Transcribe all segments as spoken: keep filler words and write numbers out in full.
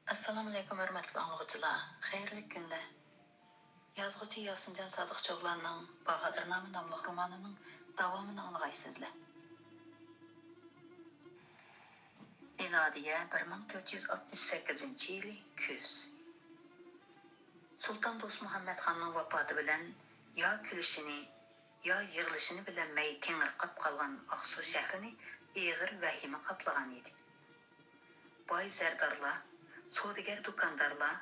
ئەسسالامۇئەلەيكۇم، ھۆرمەتلىك ئاڭلىغۇچىلار، خەيرلىك كۈنلەر. يازغۇچى ياسىنجان سادىق چوغلاننىڭ باھادىرنامە ناملىق رومانىنىڭ داۋامىنى ئاڭلىغايسىزلەر. مىلادىيە بىر مىڭ تۆت يۈز ئاتمىش سەككىزىنچى يىلى كۈز. سۇلتان دوستمۇھەممەت خاننىڭ ۋاپاتى بىلەن يا كۈلۈشىنى، يا يىغلىشىنى بىلەلمەي تېڭىرقاپ قالغان ئاقسۇ شەھىرىنى ئېغىر ۋەھىمە قاپلىغان ئىدى. باي زەردارلار، سودىگەر دۇكاندارلار،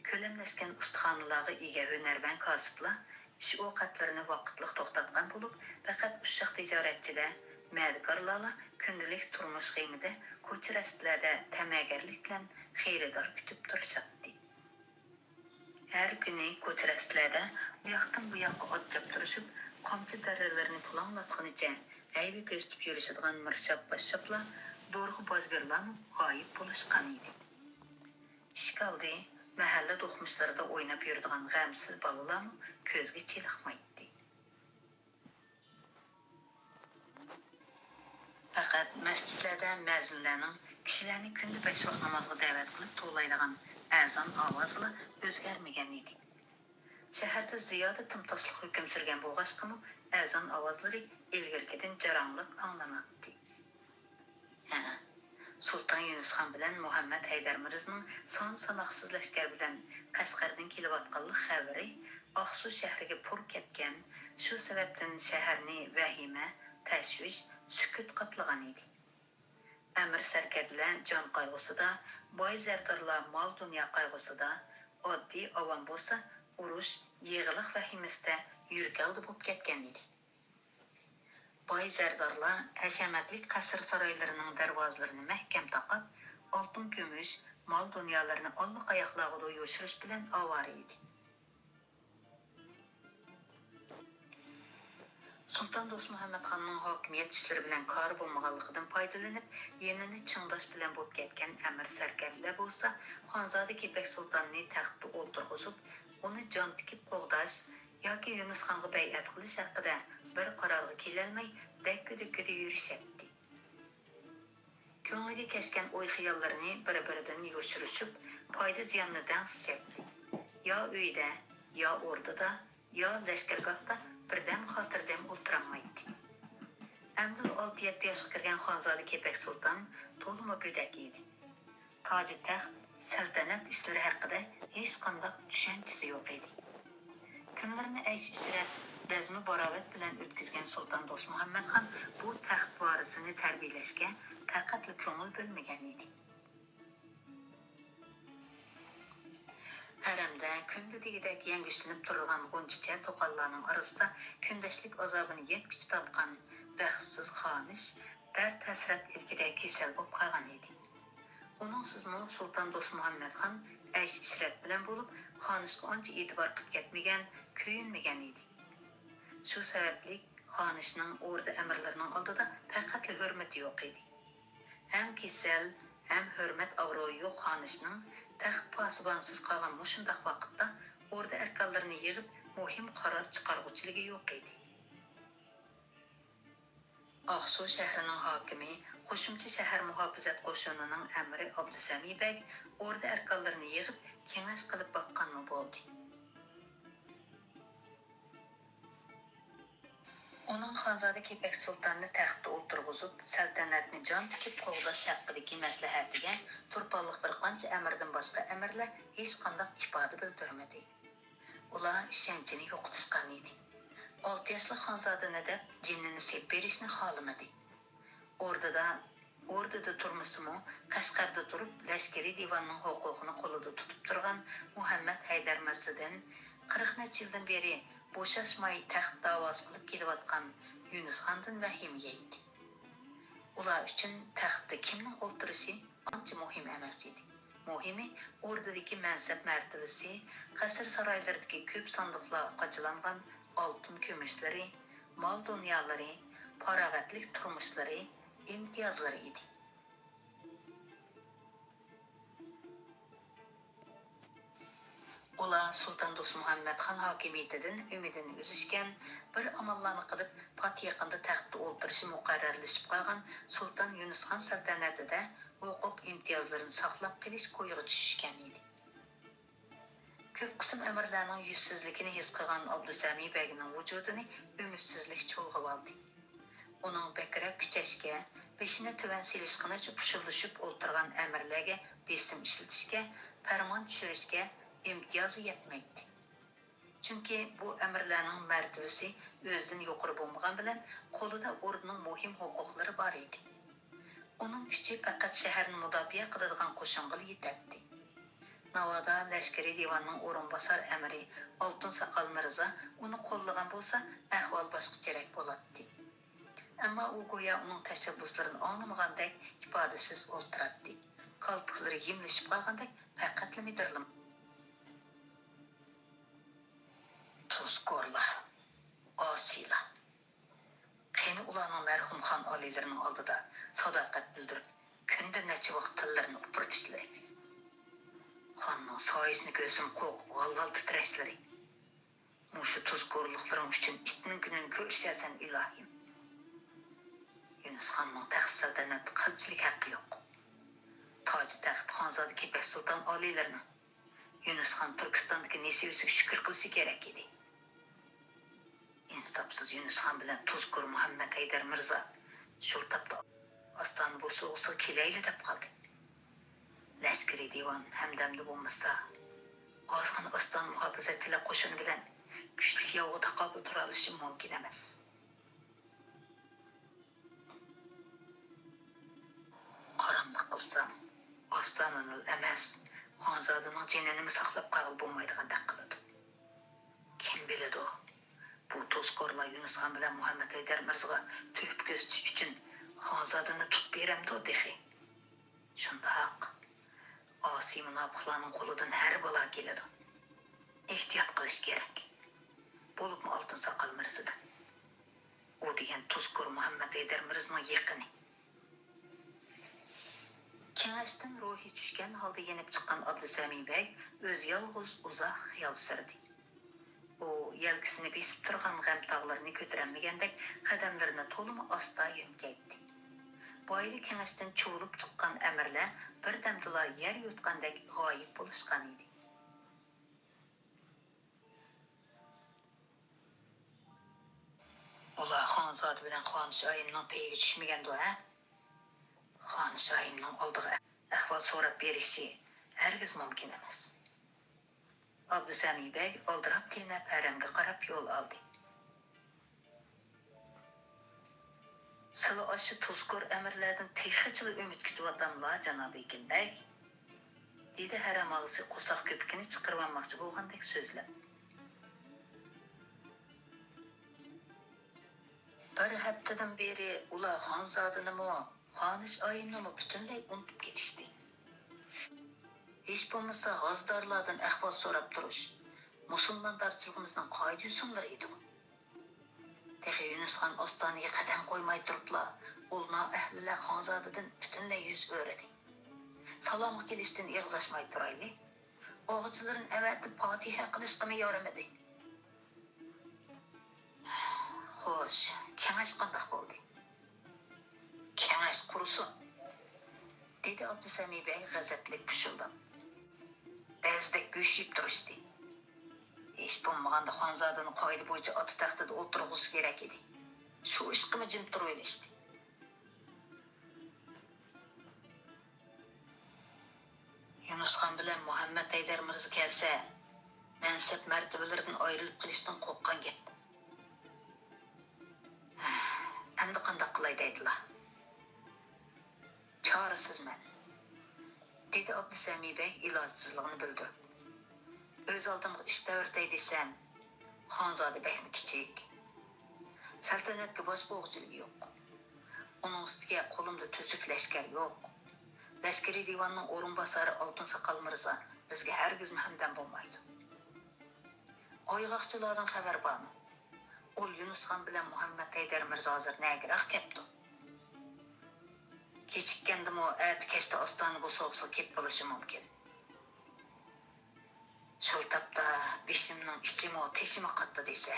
كۆلەملەشكەن ئۇستىخانىلارغا ئىگە ھۈنەرۋەن كاسىپلار ئىش ئوقەتلىرىنى ۋاقىتلىق توختاتقان بولۇپ، پەقەت ئۇششاق تىجارەتچىلەر، مەدىكارلارلا كۈندىلىك تۇرمۇش غېمىدە كوچا-رەستىلەردە تەمەگەرلىك بىلەن خېرىدار كۈتۈپ تۇرۇشاتتى. ھەر كۈنى كوچا-رەستىلەردە ئۇياقتىن بۇياققا ئات چاپتۇرۇشۇپ، قامچا دەررىلىرىنى پۇلاڭلاتقىنىچە ھەيۋە كۆرسىتىپ يۈرۈشىدىغان مىرشاپ باششاپلار، دورىغا بازگىرلارمۇ غايىب بولۇشقان ئىدى. ئىشىك ئالدى، مەھەللە دوقمۇشلىرىدا ئويناپ يۈرىدىغان غەمسىز بالىلارمۇ كۆزگە چېلىقمايتتى. پەقەت مەسچىتلەردە مەزىنلەرنىڭ كىشىلەرنى كۈندە بەش ۋاق نامازغا دەۋەت قىلىپ توۋلايدىغان ئەزان ئاۋازىلا ئۆزگەرمىگەن ئىدى. شەھەردە زىيادە تىمتاسلىق ھۆكۈم سۈرگەن بولغاچقىمۇ، ئەزان ئاۋازلىرى ئىلگىرىكىدىن جاراڭلىق ئاڭلىناتتى. ھە، سۇلتان يۇنۇسخان بىلەن مۇھەممەد ھەيدەر مىرزىنىڭ سان-ساناقسىز لەشكەر بىلەن قەشقەردىن كېلىۋاتقانلىق خەۋىرى ئاقسۇ شەھىرىگە پۇر كەتكەن، شۇ سەۋەبتىن شەھەرنى ۋەھىمە، تەشۋىش، سۈكۈت قاپلىغان ئىدى. ئەمىر سەركەردىلەر جان قايغۇسىدا، باي زەردارلار مال-دۇنيا قايغۇسىدا، ئاددىي ئاۋام بولسا ئۇرۇش، يېغىلىق ۋەھىمىسىدە يۈرەكئالدى بولۇپ كەتكەن ئىدى. باي زەردارلار ھەشەمەتلىك قەسىر-سارايلىرىنىڭ دەرۋازىلىرىنى مەھكەم تاقاپ، ئالتۇن-كۈمۈش، مال-دۇنيالىرىنى ئاللىقاياقلارغىدۇر يوشۇرۇش بىلەن ئاۋارە ئىدى. سۇلتان دوستمۇھەممەت خاننىڭ ھاكىمىيەت ئىشلىرى بىلەن كارى بولمىغانلىقىدىن پايدىلىنىپ، يېنىنى چىڭداش بىلەن بولۇپ كەتكەن ئەمىر سەركەردىلەر بولسا خانزادە كېپەك سۇلتاننى تەختتە ئولتۇرغۇزۇپ، ئۇنى جان تىكىپ قوغداش ياكى يۇنۇسخانغا بەيئەت قىلىش ھەققىدە بىر قارارغا كېلەلمەي، دەككە-دۈككىدە يۈرۈشەتتى. كۆڭلىگە كەچكەن ئوي-خىياللىرىنى بىر-بىرىدىن يوشۇرۇشۇپ، پايدا-زىياننى دەڭسىشەتتى. يا ئۆيدە، يا ئوردىدا، يا لەشكەرگاھتا بىردەم خاتىرجەم ئولتۇرالمايتتى. ئەمدىلا ئالتە-يەتتە ياشقا كىرگەن خانزادە كېپەك سۇلتان تولىمۇ گۆدەك ئىدى. تاجۇ تەخت، سەلتەنەت ئىشلىرى ھەققىدە ھېچقانداق چۈشەنچىسى يوق ئىدى. كۈنلىرىنى ئەيش-ئىشرەت، بەزمە-باراۋەت بىلەن ئۆتكۈزگەن سۇلتان دوستمۇھەممەت خان بۇ تەخت ۋارىسىنى تەربىيەلەشكە پەقەتلا كۆڭۈل بۆلمىگەن ئىدى. ھەرەمدە كۈندە دېگۈدەك يەڭگۈشلىنىپ تۇرىدىغان غۇنچىچە توقاللارنىڭ ئارىسىدا كۈندەشلىك ئازابىنى يەتكۈچە تارتقان بەختسىز خانىش دەرد-ھەسرەت ئىلكىدە كېسەل بولۇپ قالغان ئىدى. ئۇنىڭسىزمۇ سۇلتان دوستمۇھەممەت خان ئەيش-ئىشرەت بىلەن بولۇپ، خانىشقا ئانچە ئېتىبار قىلىپ كەتمىگەن، كۆيۈنمىگەن ئىدى. شۇ سەۋەبلىك خانىشنىڭ ئوردا ئەمىرلىرىنىڭ ئالدىدا پەقەتلا ھۆرمىتى يوق ئىدى. ھەم كېسەل، ھەم ھۆرمەت-ئابرۇيى يوق خانىشنىڭ تەخت پاسىبانسىز قالغان مۇشۇنداق ۋاقىتتا ئوردا ئەركانلىرىنى يىغىپ، مۇھىم قارار چىقارغۇچىلىكى يوق ئىدى. ئاقسۇ شەھىرىنىڭ ھاكىمى، قوشۇمچە شەھەر مۇھاپىزەت قوشۇنىنىڭ ئەمىرى ئابدۇسەمى بەگ ئوردا ئەركانلىرىنى يىغىپ، كېڭەش قىلىپ باققانمۇ بولدى. ئۇنىڭ خانزادە كېپەك سۇلتاننى تەختتە ئولتۇرغۇزۇپ، سەلتەنەتنى جان تىكىپ قوغداش ھەققىدىكى مەسلىھەتىگە تۇرپانلىق بىر قانچە ئەمىردىن باشقا ئەمىرلەر ھېچقانداق ئىپادە بىلدۈرمىدى. ئۇلار ئىشەنچىنى يوقىتىشقان ئىدى. ئالتە ياشلىق خانزادىنى دەپ جېنىنى سېلىپ بېرىشنى خالىمىدى. ئوردىدا، ئوردىدا تۇرمىسىمۇ، قەشقەردە تۇرۇپ، لەشكىرىي دىۋاننىڭ ھوقۇقىنى قولىدا تۇتۇپ تۇرغان مۇھەممەد ھەيدەر مىرزىدىن قىرىق نەچچە يىلدىن بېرى بوشاشماي تەخت داۋاسى قىلىپ كېلىۋاتقان يۈنۈسخاندىن ۋەھىمە يەيتتى. ئۇلار ئۈچۈن تەختتە كىمنىڭ ئولتۇرۇشى ئانچە مۇھىم ئەمەس ئىدى. مۇھىمى، ئوردىدىكى مەنسەپ-مەرتىۋىسى، قەسىر-سارايلىرىدىكى كۆپ ساندۇقلارغا قاچىلانغان ئالتۇن-كۈمۈشلىرى، مال-دۇنيالىرى، پاراۋەتلىك تۇرمۇشلىرى، ئىمتىيازلىرى ئىدى. ئۇلار سۇلتان دوستمۇھەممەت خان ھاكىمىيىتىدىن ئۈمىدىنى ئۈزۈشكەن، بىر ئاماللارنى قىلىپ، پات يېقىندا تەختتە ئولتۇرۇشى مۇقەررەرلىشىپ قالغان سۇلتان يۇنۇس خان سەلتەنىتىدە ھوقۇق ئىمتىيازلىرىنى ساقلاپ قېلىش كويىغا چۈشۈشكەن ئىدى. كۆپ قىسىم ئەمىرلەرنىڭ يۈزسىزلىكىنى ھېس قىلغان ئابدۇسەمى بەگنىڭ ۋۇجۇدىنى ئۈمىدسىزلىك چۇلغىۋالدى. ئۇنىڭ بەكرەك كۈچەشكە، بېشىنى تۆۋەن سېلىشقىنىچە پۇشۇلدىشىپ ئولتۇرغان ئەمىرلەرگە بېسىم ئىشلىتىشكە، پەرمان چۈشۈرۈشكە ئىمتىيازى يەتمەيتتى. چۈنكى بۇ ئەمىرلەرنىڭ مەرتىۋىسى ئۆزىدىن يۇقىرى بولمىغان بىلەن، قولىدا ئوردىنىڭ مۇھىم ھوقۇقلىرى بار ئىدى. ئۇنىڭ كۈچى پەقەت شەھەرنى مۇداپىئە قىلىدىغان قوشۇنغىلا يېتەتتى. ناۋادا لەشكىرىي دىۋاننىڭ ئورۇنباسار ئەمىرى ئالتۇن ساقال مىرزا ئۇنى قوللىغان بولسا، ئەھۋال باشقىچىرەك بولاتتى. ئەمما ئۇ گويا ئۇنىڭ تەشەببۇسلىرىنى ئاڭلىمىغاندەك ئىپادىسىز ئولتۇراتتى. كالپۇكلىرى يىملىشىپ قالغاندەك پەقەتلا مىدىرلىمايتتى. تۇزكورلار، ئاسىيلار. قېنى ئۇلارنىڭ مەرھۇم خان ئالىيلىرىنىڭ ئالدىدا ساداقەت بىلدۈرۈپ، كۈندە نەچچە ۋاق تىللىرىنى ئۇپرىتىشلىرى. خاننىڭ سايىسىنى كۆرسىمۇ قورقۇپ غال-غال تىترەشلىرى. مۇشۇ تۇزكورلۇقلىرىڭ ئۈچۈن ئىتنىڭ كۈنىنى كۆرۈشەرسەن، ئىلاھىم. يۇنۇسخاننىڭ تەخت سەلتەنەتتە قىلچىلىك ھەققى يوق. تاجى تەخت خانزادە كېپەك سۇلتان ئالىيلىرىنىڭ، يۇنۇسخان تۈركىستاندىكى نېسىۋىسىگە شۈكۈر قىلىشى كېرەك ئىدى. ئىنساپسىز يۇنۇسخان بىلەن تۇزكور مۇھەممەد ھەيدەر مىرزا شۇ تاپتا ئاستانە بوسۇغىسىغا كېلەيلى دەپ قالدى. لەشكىرىي دىۋان ھەمدەمدە بولمىسا، ئازغىنە ئاستانە مۇھاپىزەتچىلەر قوشۇنى بىلەن كۈچلۈك ياۋغا تاقابىل تۇرالىشى مۇمكىن ئەمەس. قاراملىق قىلسام، ئاستانىنىلا ئەمەس، خانزادىنىڭ جېنىنىمۇ ساقلاپ قالغىلى بولمايدىغاندەك قىلىدۇ. كىم بىلىدۇ، بۇ توزكورلار يۇنۇسخان بىلەن مۇھەممەد ھەيدەر مىرزىغا تۆھپە كۆرسىتىش ئۈچۈن خانزادىنى تۇتۇپ بېرەمدۇ تېخى؟ شۇنداق، ئاسىي مۇناپىقلارنىڭ قولىدىن ھەر بالا كېلىدۇ. ئېھتىيات قىلىش كېرەك. بولۇپمۇ ئالتۇن ساقال مىرزىدىن. ئۇ دېگەن توزكور مۇھەممەد ھەيدەر مىرزىنىڭ يېقىنى. كېڭەشتىن روھى چۈشكەن ھالدا يېنىپ چىققان ئابدۇسەمى بەگ ئۆزى يالغۇز ئۇزاق خىيال سۈردى. ئۇ يەلكىسىنى بېسىپ تۇرغان غەم تاغلىرىنى كۆتۈرەلمىگەندەك قەدەملىرىنى تولىمۇ ئاستا يۆتكەيتتى. بايىلا كېڭەشتىن چۇۋۇلۇپ چىققان ئەمىرلەر بىردەمدىلا يەر يۇتقاندەك غايىب بولۇشقان ئىدى. ئۇلار خانزادە بىلەن خانىشاھىمنىڭ پېيىگە چۈشمىگەندۇ، ھە؟ خانىشاھىمنىڭ ئالدىغا ئەھۋال سوراپ بېرىشى ھەرگىز مۇمكىن ئەمەس. ئابدۇسەمى بەگ ئالدىراپ تېنەپ ھەرەمگە قاراپ يول ئالدى. سىلى ئاشۇ تۇزكور ئەمىرلەردىن تېخىچىلا ئۈمىد كۈتۈۋاتاملا، جانابىي ھېكىم بەگ؟ دېدى ھەرەم ئاغىسى قورساق كۆپۈكىنى چىقىرىۋالماقچى بولغاندەك سۆزلەپ. بىر ھەپتىدىن بېرى ئۇلار خانزادىنىمۇ، خانىشاھىمنىمۇ پۈتۈنلەي ئۇنتۇپ كېتىشتى. ھېچ بولمىسا ھازىدارلاردىن ئەھۋال سوراپ تۇرۇش مۇسۇلماندارچىلىقىمىزنىڭ قائىدە-يوسۇنلىرى ئىدىغۇ. تېخى يۇنۇسخان ئاستانىگە قەدەم قويماي تۇرۇپلا، ئۇل نائەھلىلەر خانزادىدىن پۈتۈنلەي يۈز ئۆرۈدى. سالامغا كېلىشتىن ئېغىز ئاچماي تۇرايلى. ئاغىچىلىرىنى ئەۋەتىپ پاتىھە قىلىشقىمۇ يارىمىدى. خوش، كېڭەش قانداق بولدى؟ كېڭەش قۇرۇسۇن، دېدى ئابدۇسەمى بەگ غەزەپلىك پۇشۇلداپ. بەزىدەك گۆش يەپ تۇرۇشتى. ھېچ بولمىغاندا خانزادىنى قائىدە بويىچە ئاتا تەختىدە ئولتۇرغۇزۇش كېرەك ئىدى. شۇ ئىشقىمۇ جىم تۇرۇۋېلىشتى. يۇنۇسخان بىلەن مۇھەممەد ھەيدەر مىرزا كەلسە، مەنسەپ مەرتىۋىلىرىدىن ئايرىلىپ قېلىشتىن قورققان گەپ. ئەمدى قانداق قىلاي دەيدىلا؟ چارىسىزمەن، دېدى ئابدۇسەمى بەگ ئىلاجسىزلىقىنى بىلدۈرۈپ. ئۆز ئالدىمغا ئىش تەۋرىتەي دېسەم، خانزادە بەكمۇ كىچىك. سەلتەنەتكە باش بوغۇچىلىقى يوق. ئۇنىڭ ئۈستىگە قولۇمدا تۈزۈك لەشكەر يوق. لەشكىرىي دىۋاننىڭ ئورۇنباسارى ئالتۇن ساقال مىرزا بىزگە ھەرگىزمۇ ھەمدەم بولمايدۇ. ئايغاقچىلاردىن خەۋەر بارمۇ؟ ئۇل يۇنۇسخان بىلەن مۇھەممەد ھەيدەر مىرزا ھازىر نەگىراق كەپتۇ؟ كېچىككەندىمۇ ئەتە كەچتە ئاستانە بوسۇغىسىغا كېلىپ بولۇشى مۇمكىن. شۇ تاپتا بېشىمنىڭ ئىچىمۇ، تېشىمۇ قاتتى دېسە،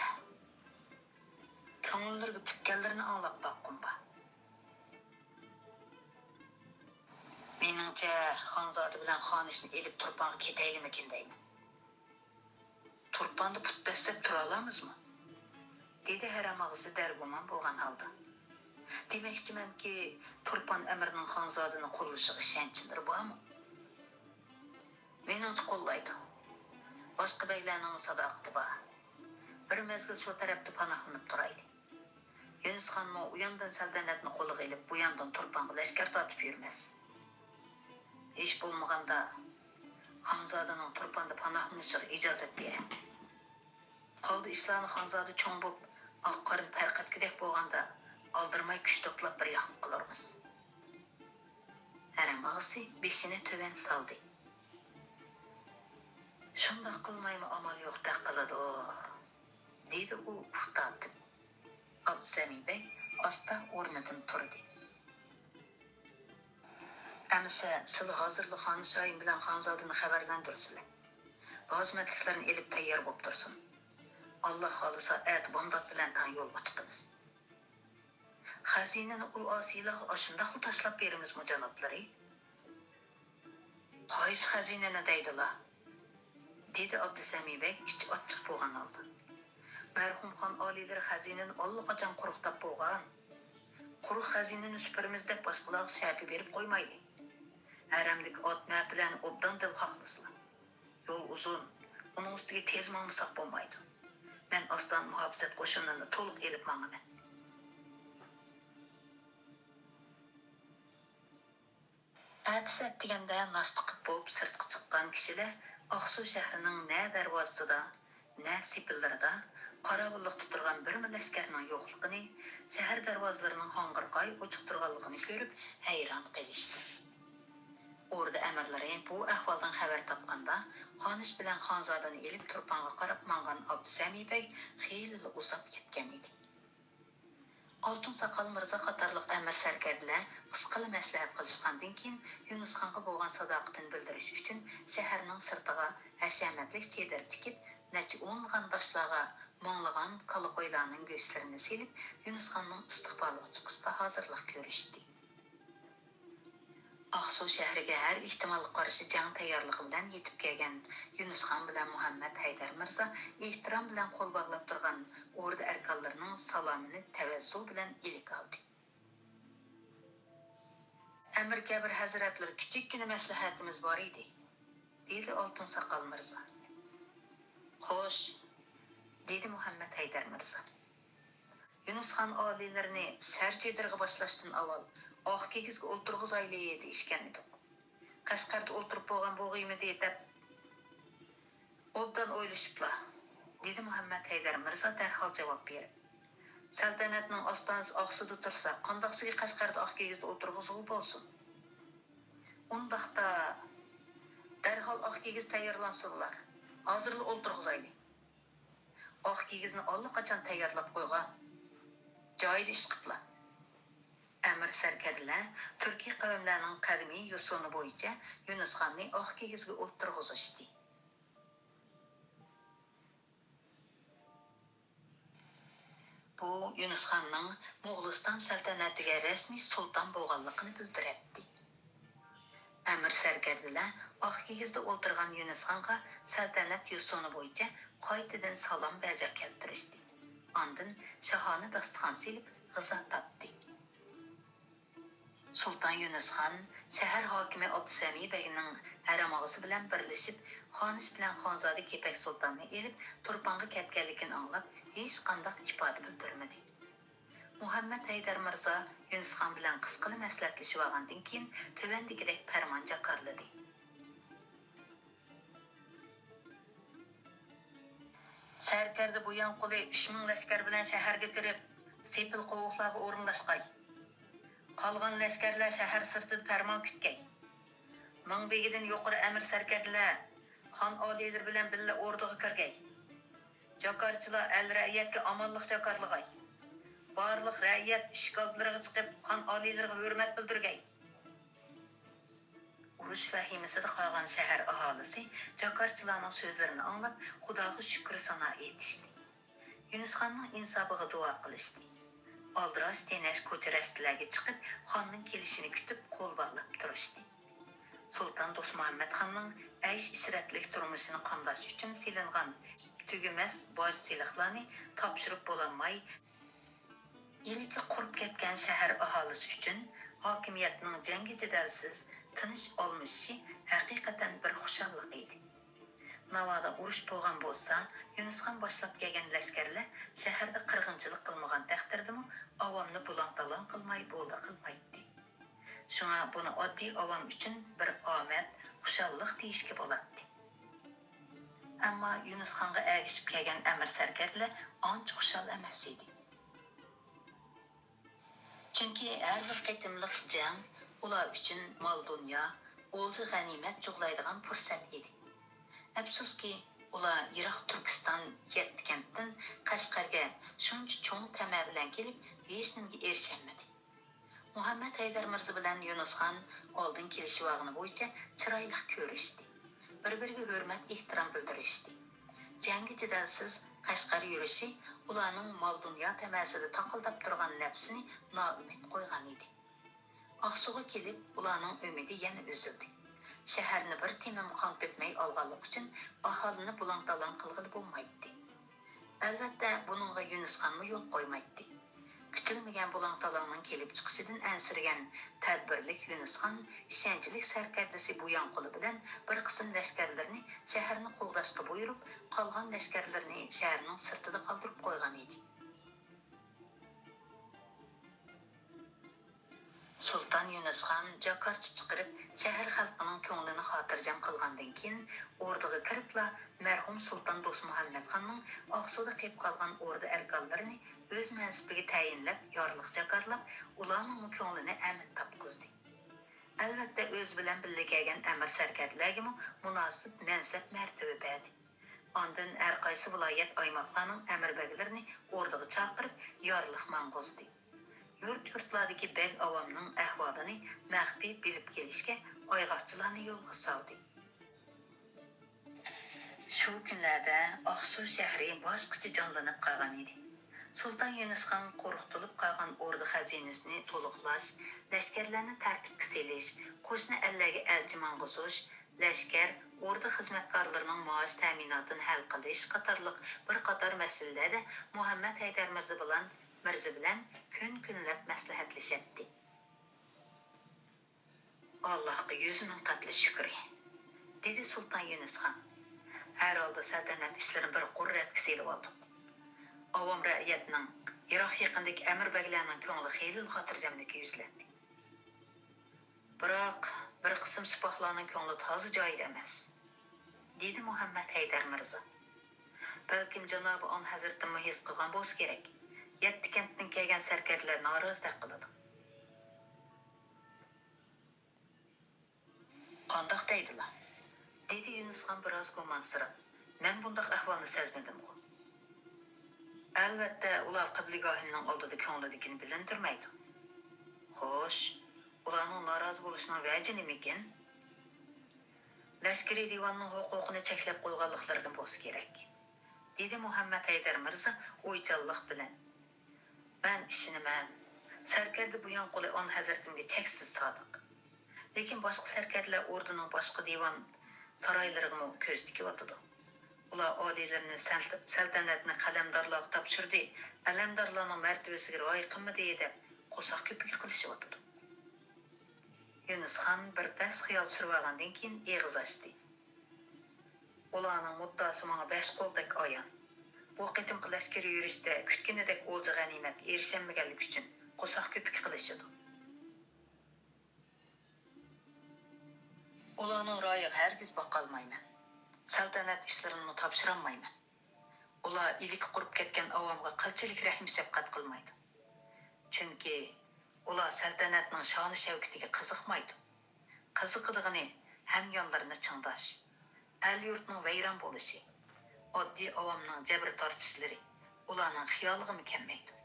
كۆڭۈللىرىگە پۈككەنلىرىنى ئاڭلاپ باققۇم بار. مېنىڭچە، خانزادە بىلەن خانىشنى ئېلىپ تۇرپانغا كېتەيلىمىكىن دەيمەن. تۇرپاندا پۇت دەسسەپ تۇرالامىزمۇ؟ دېدى ھەرەم ئاغىسى دەرگۇمان بولغان ھالدا. دېمەكچىمەنكى، تۇرپان ئەمىرنىڭ خانزادىنى قوللىشىغا ئىشەنچلىرى بارمۇ؟ مېنىڭچە قوللايدۇ. باشقا بەگلەرنىڭمۇ ساداقىتى بار. بىر مەزگىل شۇ تەرەپتە پاناھلىنىپ تۇرايلى. يۈنۈسخانمۇ ئۇياندىن سەلتەنەتنى قولىغا ئېلىپ، بۇياندىن تۇرپانغا لەشكەر تارتىپ يۈرمەس. ھېچ بولمىغاندا، خانزادىنىڭ تۇرپاندا پاناھلىنىشىغا ئىجازەت بېرىڭ. قالدى ئىشلارنى خانزادە چوڭ بوپ، ئاق قارىنى پەرق ئەتكۈدەك بولغاندا، ئالدىرىماي كۈچ توپلاپ بىر ياقلىق قىلۇرمىز. ھەرەم ئاغىسى بېشىنى تۆۋەن سالدى. شۇنداق قىلمايمۇ ئامال يوقتەك قىلىدۇ، دېدى ئۇ ئۇھ تارتىپ. ئابدۇسەمى بەگ ئاستا ئورنىدىن تۇردى. ئەمىسە سىلە ھازىرلا خانىشايىم بىلەن خانزادىنى خەۋەرلەندۈرسىلە. لازىمەتلىكلىرىنى ئېلىپ تەييار بوپ تۇرسۇن. ئاللا خالىسا ئەتە بامدات بىلەن تەڭ يولغا چىقىمىز. خەزىنىنى ئۇل ئاسىيلارغا ئاشۇنداقلا تاشلاپ بېرىمىزمۇ، جانابلىرى؟ قايسى خەزىنىنى دەيدىلا؟ دېدى ئابدۇسەمى بەگ ئىچى ئاچچىق بولغان ھالدا. مەرھۇم خان ئالىيلىرى خەزىنىنى ئاللىقاچان قۇرۇقداپ بولغان. قۇرۇق خەزىنىنى سۈپۈرىمىز دەپ باشقىلارغا شەپە بېرىپ قويمايلى. ھەرەمدىكى ئات مەپىلەرنى ئوبدان دىل خاھلىسىلا. يول ئۇزۇن، ئۇنىڭ ئۈستىگە تېز ماڭمىساق بولمايدۇ. مەن ئاستانە مۇھاپىزەت قوشۇنىنى تولۇق ئېلىپ ماڭىمەن. ئەتىسى ئەتىگەندە ناشتا قىپ بولۇپ سىرتقا چىققان كىشىلەر ئاقسۇ شەھىرىنىڭ نە دەرۋازىسىدا، نە سېپىللىرىدا قاراۋۇللۇقتا تۇرغان بىرمۇ لەشكەرنىڭ يوقلۇقىنى، شەھەر دەرۋازىلىرىنىڭ ھاڭغىرقاي ئوچۇق تۇرغانلىقىنى كۆرۈپ ھەيران قېلىشتى. ئوردا ئەمىرلىرى بۇ ئەھۋالدىن خەۋەر تاپقاندا، خانىش بىلەن خانزادىنى ئېلىپ تۇرپانغا قاراپ ماڭغان ئابدۇسەمى بەگ خېلىلا ئۇزاپ كەتكەن ئىدى. ئالتۇن ساقال مىرزا قاتارلىق ئەمىر سەركەردىلەر قىسقىلا مەسلىھەت قىلىشقاندىن كېيىن، يۇنۇسخانغا بولغان ساداقىتىنى بىلدۈرۈش ئۈچۈن شەھەرنىڭ سىرتىغا ھەشەمەتلىك چېدىر تىكىپ، نەچچە ئونلىغان داشلارغا مىڭلىغان كالا-قويلارنىڭ گۆشلىرىنى سېلىپ، يۇنۇسخاننىڭ ئىستىقبالىغا چىقىشقا ھازىرلىق كۆرۈشتى. ئاقسۇ شەھىرىگە ھەر ئېھتىمالغا قارشى جەڭ تەييارلىقى بىلەن يېتىپ كەلگەن يۈنۈسخان بىلەن مۇھەممەد ھەيدەر مىرزا ئېھتىرام بىلەن قول باغلاپ تۇرغان ئوردا ئەركانلىرىنىڭ سالامىنى تەۋەززۇ بىلەن ئىلىك ئالدى. ئەمىر كەبىر ھەزرەتلىرى، كىچىككىنە مەسلىھەتىمىز بار ئىدى، دېدى ئالتۇن ساقال مىرزا. خوش، دېدى مۇھەممەد ھەيدەر مىرزا. يۈنۈسخان ئالىيلىرىنى سەر چېدىرغا باشلاشتىن ئاۋۋال ئاق كىگىزگە ئولتۇرغۇزايلى دېيىشكەن ئىدۇق. قەشقەردە ئولتۇرۇپ بولغان بولغىيمىدى دەپ. ئوبدان ئويلىشىپلا، دېدى مۇھەممەد ھەيدەر مىرزا دەرھال جاۋاب بېرىپ. سەلتەنەتنىڭ ئاستانىسى ئاقسۇدا تۇرسا، قانداقسىگە قەشقەردە ئاق كىگىزدە ئولتۇرغۇزغىلى بولسۇن؟ ئۇنداقتا، دەرھال ئاق كىگىز تەييارلانسۇنلار. ھازىرلا ئولتۇرغۇزايلى. ئاق كىگىزنى ئاللىقاچان تەييارلاپ قويغان. جايىدا ئىشقىپلا. ئەمىر سەركەردىلەر تۈركىي قەۋملەرنىڭ قەدىمىي يوسۇنى بويىچە يۈنۈسخاننى ئاق كىگىزگە ئولتۇرغۇزۇشتى. بۇ يۈنۈسخاننىڭ موغۇلىستان سەلتەنەتىگە رەسمىي سۇلتان بولغانلىقىنى بىلدۈرەتتى. ئەمىر سەركەردىلەر ئاق كىگىزدە ئولتۇرغان يۈنۈسخانغا سەلتەنەت يوسۇنى بويىچە قايتىدىن سالام بەجا كەلتۈرۈشتى. ئاندىن شاھانە داستىخان سېلىپ غىزا تارتتى. سۇلتان يۈنۈسخان شەھەر ھاكىمى ئابدۇسەمى بەگنىڭ ھەرەم ئاغىسى بىلەن بىرلىشىپ، خانىش بىلەن خانزادە كېپەك سۇلتاننى ئېلىپ تۇرپانغا كەتكەنلىكىنى ئاڭلاپ، ھېچقانداق ئىپادە بىلدۈرمىدى. مۇھەممەد ھەيدەر مىرزا يۈنۈسخان بىلەن قىسقىلا مەسلىھەتلىشىۋالغاندىن كېيىن، تۆۋەندىكىدەك پەرمان جاكارلىدى. سەركەردە بۇيان قولى ئۈچ مىڭ لەشكەر بىلەن شەھەرگە كىرىپ، سېپىل قوۋۇقلارغا ئورۇنلاشقاي. قالغان لەشكەرلەر شەھەر سىرتىدا پەرمان كۈتكەي. مىڭ بېگىدىن يۇقىرى ئەمىر سەركەردىلەر خان ئالىيلىرى بىلەن بىللە ئوردىغا كىرگەي. جاكارچىلار ئەل-رەئىيەتكە ئامانلىق جاكارلىغاي. بارلىق رەئىيەت ئىشىك ئالدىلىرىغا چىقىپ، خان ئالىيلىرىغا ھۆرمەت بىلدۈرگەي. ئۇرۇش ۋەھىمىسىدە قالغان شەھەر ئاھالىسى جاكارچىلارنىڭ سۆزلىرىنى ئاڭلاپ، خۇداغا شۈكرى سانا ئېيتىشتى. يۇنۇسخاننىڭ ئىنسابىغا دۇئا قىلىشتى. ئالدىراش تېنەش كوچا-رەستىلەرگە چىقىپ، خاننىڭ كېلىشىنى كۈتۈپ، قول باغلاپ تۇرۇشتى. سۇلتان دوستمۇھەممەتخاننىڭ ئەيش-ئىشرەتلىك تۇرمۇشىنى قامداش ئۈچۈن سېلىنغان تۈگىمەس باج-سېلىقلارنى تاپشۇرۇپ بولالماي، ئىلكى قۇرۇپ كەتكەن شەھەر ئاھالىسى ئۈچۈن ھاكىمىيەتنىڭ جەڭگى-جېدەلسىز تىنچ ئالمىشىشى ھەقىقەتەن بىر خۇشاللىق ئىدى. ناۋادا ئۇرۇش بولغان بولسا، يۇنۇسخان باشلاپ كەلگەن لەشكەرلەر شەھەردە قىرغىنچىلىق قىلمىغان تەقدىردىمۇ، ئاۋامنى بۇلاڭ-تالاڭ قىلماي بولدى قىلمايتتى. شۇڭا بۇنى ئاددىي ئاۋام ئۈچۈن بىر ئامەت، خۇشاللىق دېيىشكە بولاتتى. ئەمما يۇنۇسخانغا ئەگىشىپ كەلگەن ئەمىر سەركەردىلەر ئانچە خۇشال ئەمەس ئىدى. چۈنكى ھەر بىر قېتىملىق جەڭ ئۇلار ئۈچۈن مال-دۇنيا، ئولجا-غەنىيمەت جۇغلايدىغان پۇرسەت ئىدى. ئەپسۇسكى، ئۇلار يىراق تۈركىستان يەتتە كەنتتىن قەشقەرگە شۇنچە چوڭ تەمە بىلەن كېلىپ، ھېچنېمىگە ئېرىشەلمىدى. مۇھەممەد ھەيدەر مىرزا بىلەن يۇنۇسخان ئالدىن كېلىشىۋالغىنى بويىچە چىرايلىق كۆرۈشتى. بىر-بىرىگە ھۆرمەت-ئېھتىرام بىلدۈرۈشتى. جەڭگى جېدەلسىز قەشقەر يۈرۈشى ئۇلارنىڭ مال-دۇنيا تەمەسىدە تاقىلداپ تۇرغان نەپسىنى نائۈمىد قويغان ئىدى. ئاقسۇغا كېلىپ، ئۇلارنىڭ ئۈمىدى يەنە ئۈزۈلدى. شەھەرنى بىر تېمىم قان تۆكمەي ئالغانلىقى ئۈچۈن ئاھالىنى بۇلاڭ-تالاڭ قىلغىلى بولمايتتى. ئەلۋەتتە، بۇنىڭغا يۇنۇسخانمۇ يول قويمايتتى. كۈتۈلمىگەن بۇلاڭ-تالاڭنىڭ كېلىپ چىقىشىدىن ئەنسىرىگەن تەدبىرلىك يۇنۇسخان ئىشەنچلىك سەركەردىسى بۇياڭقۇلى بىلەن بىر قىسىم لەشكەرلىرىنى شەھەرنى قوغداشقا بۇيرۇپ، قالغان لەشكەرلىرىنى شەھەرنىڭ سىرتىدا قالدۇرۇپ قويغان ئىدى. سۇلتان يۇنۇسخان جاكارچى چىقىرىپ، شەھەر خەلقىنىڭ كۆڭلىنى خاتىرجەم قىلغاندىن كېيىن، ئوردىغا كىرىپلا، مەرھۇم سۇلتان دوستمۇھەممەتخاننىڭ ئاقسۇدا قېلىپ قالغان ئوردا ئەركانلىرىنى ئۆز مەنسىپىگە تەيىنلەپ، يارلىق جاكارلاپ، ئۇلارنىڭمۇ كۆڭلىنى ئەمىن تاپقۇزدى. ئەلۋەتتە، ئۆزى بىلەن بىللە كەلگەن ئەمىر سەركەردىلەرگىمۇ مۇناسىپ مەنسەپ-مەرتىۋە بەردى. ئاندىن ھەرقايسى ۋىلايەت، ئايماقلارنىڭ ئەمىر بەگلىرىنى ئوردىغا چاقىرىپ، يارلىق ماڭغۇزدى. يۇرت-يۇرتلاردىكى بەگ ئاۋامنىڭ ئەھۋالىنى مەخپىي بىلىپ كېلىشكە ئايغاقچىلارنى يولغا سالدى. شۇ كۈنلەردە ئاقسۇ شەھىرى باشقىچە جانلىنىپ قالغان ئىدى. سۇلتان يۇنۇسخان قورقۇتۇلۇپ قالغان ئوردا خەزىنىسىنى تولۇقلاش، لەشكەرلەرنى تەرتىپكە سېلىش، قوشنا ئەللەرگە ئەلچى ماڭغۇزۇش، لەشكەر، ئوردا خىزمەتكارلىرىنىڭ مائاش تەمىناتىنى ھەل قىلىش قاتارلىق بىر قاتار مەسىلىلەردە مۇھەممەد ھەيدەر مىرزا بىلەن، مىرزا بىلەن كۈن-كۈنلەپ مەسلىھەتلىشەتتى. «ئاللاھقا يۈز مىڭ قەتلى شۈكرى»، دېدى سۇلتان يۇنۇسخان. «ھەر ھالدا سەلتەنەت ئىشلىرىنى بىر قۇر رەتكە سېلىۋالدۇق. ئاۋام رەئىيەتنىڭ، يىراق-يېقىندىكى ئەمىر بەگلەرنىڭ كۆڭلى خېلىلا خاتىرجەملىككە يۈزلەندى. بىراق، بىر قىسىم سىپاھلارنىڭ كۆڭلى تازا جايىدا ئەمەس»، دېدى مۇھەممەد ھەيدەر مىرزا. «بەلكىم جانابىي ئان ھەزرىتىممۇ ھېس قىلغان بولسا كېرەك، يەتتە كەنتتىن كەلگەن سەركەردىلەر نارازىدەك قىلىدۇ.» «قانداق دەيدىلا؟» دېدى يۇنۇسخان بىراز گۇمانسىراپ. «مەن بۇنداق ئەھۋالنى سەزمىدىمغۇ.» «ئەلۋەتتە، ئۇلار قىبلىگاھىمنىڭ ئالدىدا كۆڭلىدىكىنى بىلىندۈرمەيدۇ.» «خوش، ئۇلارنىڭ نارازى بولۇشىنىڭ ۋەجى نېمىكىن؟» «لەشكىرىي دىۋاننىڭ ھوقۇقىنى چەكلەپ قويغانلىقلىرىدىن بولسا كېرەك»، دېدى مۇھەممەد ھەيدەر مىرزا ئويچانلىق بىلەن. «مەن ئىشىنىمەن، سەركەردە بۇيانقۇلى ئان ھەزرىتىمگە چەكسىز سادىق. لېكىن باشقا سەركەردىلەر ئوردىنىڭ باشقا دىۋان سارايلىرىغىمۇ كۆز تىكىۋاتىدۇ. ئۇلار ئالىيلىرىنى سەل-، سەلتەنەتنى قەلەمدارلارغا تاپشۇردى، ئەلەمدارلارنىڭ مەرتىۋىسىگە رىئايە قىلمىدى» دەپ، قورساق كۆپۈكى قىلىشىۋاتىدۇ. يۇنۇسخان بىر پەس خىيال سۈرۈۋالغاندىن كېيىن ئېغىز ئاچتى. «ئۇلارنىڭ مۇددىئاسى ماڭا بەش قولدەك ئايان. بۇ قېتىمقى لەشكىرىي يۈرۈشتە كۈتكىنىدەك ئولجا غەنىيمەتكە ئېرىشەلمىگەنلىكى ئۈچۈن قورساق كۆپۈكى قىلىشىدۇ. ئۇلارنىڭ رايىغا ھەرگىز باقالمايمەن. سەلتەنەت ئىشلىرىنىمۇ تاپشۇرالمايمەن. ئۇلار ئىلكى قۇرۇپ كەتكەن ئاۋامغا قىلچىلىك رەھىم-شەپقەت قىلمايدۇ. چۈنكى ئۇلار سەلتەنەتنىڭ شانى-شەۋكىتىگە قىزىقمايدۇ. قىزىقىدىغىنى ھەميانلىرىنى چىڭداش، ئەل-يۇرتنىڭ ۋەيران بولۇشى، ئاددىي ئاۋامنىڭ جەبىر تارتىشلىرى ئۇلارنىڭ خىيالىغىمۇ كەلمەيدۇ.»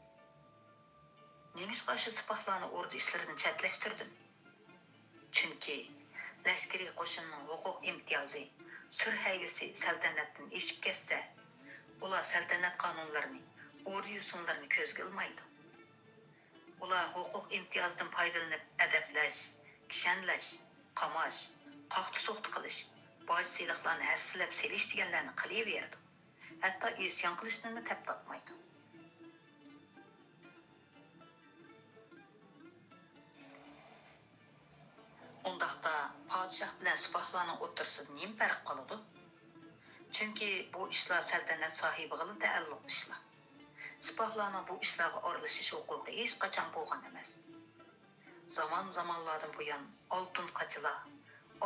«نېمىشقا ئاشۇ سىپاھلارنى ئوردا ئىشلىرىدىن چەتلەشتۈردۈم؟» «چۈنكى لەشكىرىي قوشۇننىڭ ھوقۇق ئىمتىيازى، سۈر ھەيۋىسى سەلتەنەتتىن ئېشىپ كەتسە، ئۇلار سەلتەنەت قانۇنلىرىنى، ئوردا يوسۇنلىرىنى كۆزگە ئىلمايدۇ. ئۇلار ھوقۇق ئىمتىيازىدىن پايدىلىنىپ ئەدەپلەش، كىشەنلەش، قاماش، قاقتى-سوقتى قىلىش، باج-سېلىقلارنى ھەسسىلەپ سېلىش دېگەنلەرنى قىلىۋېرىدۇ. ھەتتا ئىسيان قىلىشنىمۇ تەپ تارتمايدۇ. ئۇنداقتا پادىشاھ بىلەن سىپاھلارنىڭ ئوتتۇرىسىدا نېمە پەرق قالىدۇ؟ چۈنكى بۇ ئىشلار سەلتەنەت ساھىبىغىلا تەئەللۇق ئىشلار. سىپاھلارنىڭ بۇ ئىشلارغا ئارىلىشىش ھوقۇقى ھېچقاچان بولغان ئەمەس. زامان-زامانلاردىن بۇيان ئالتۇن قاچىلار،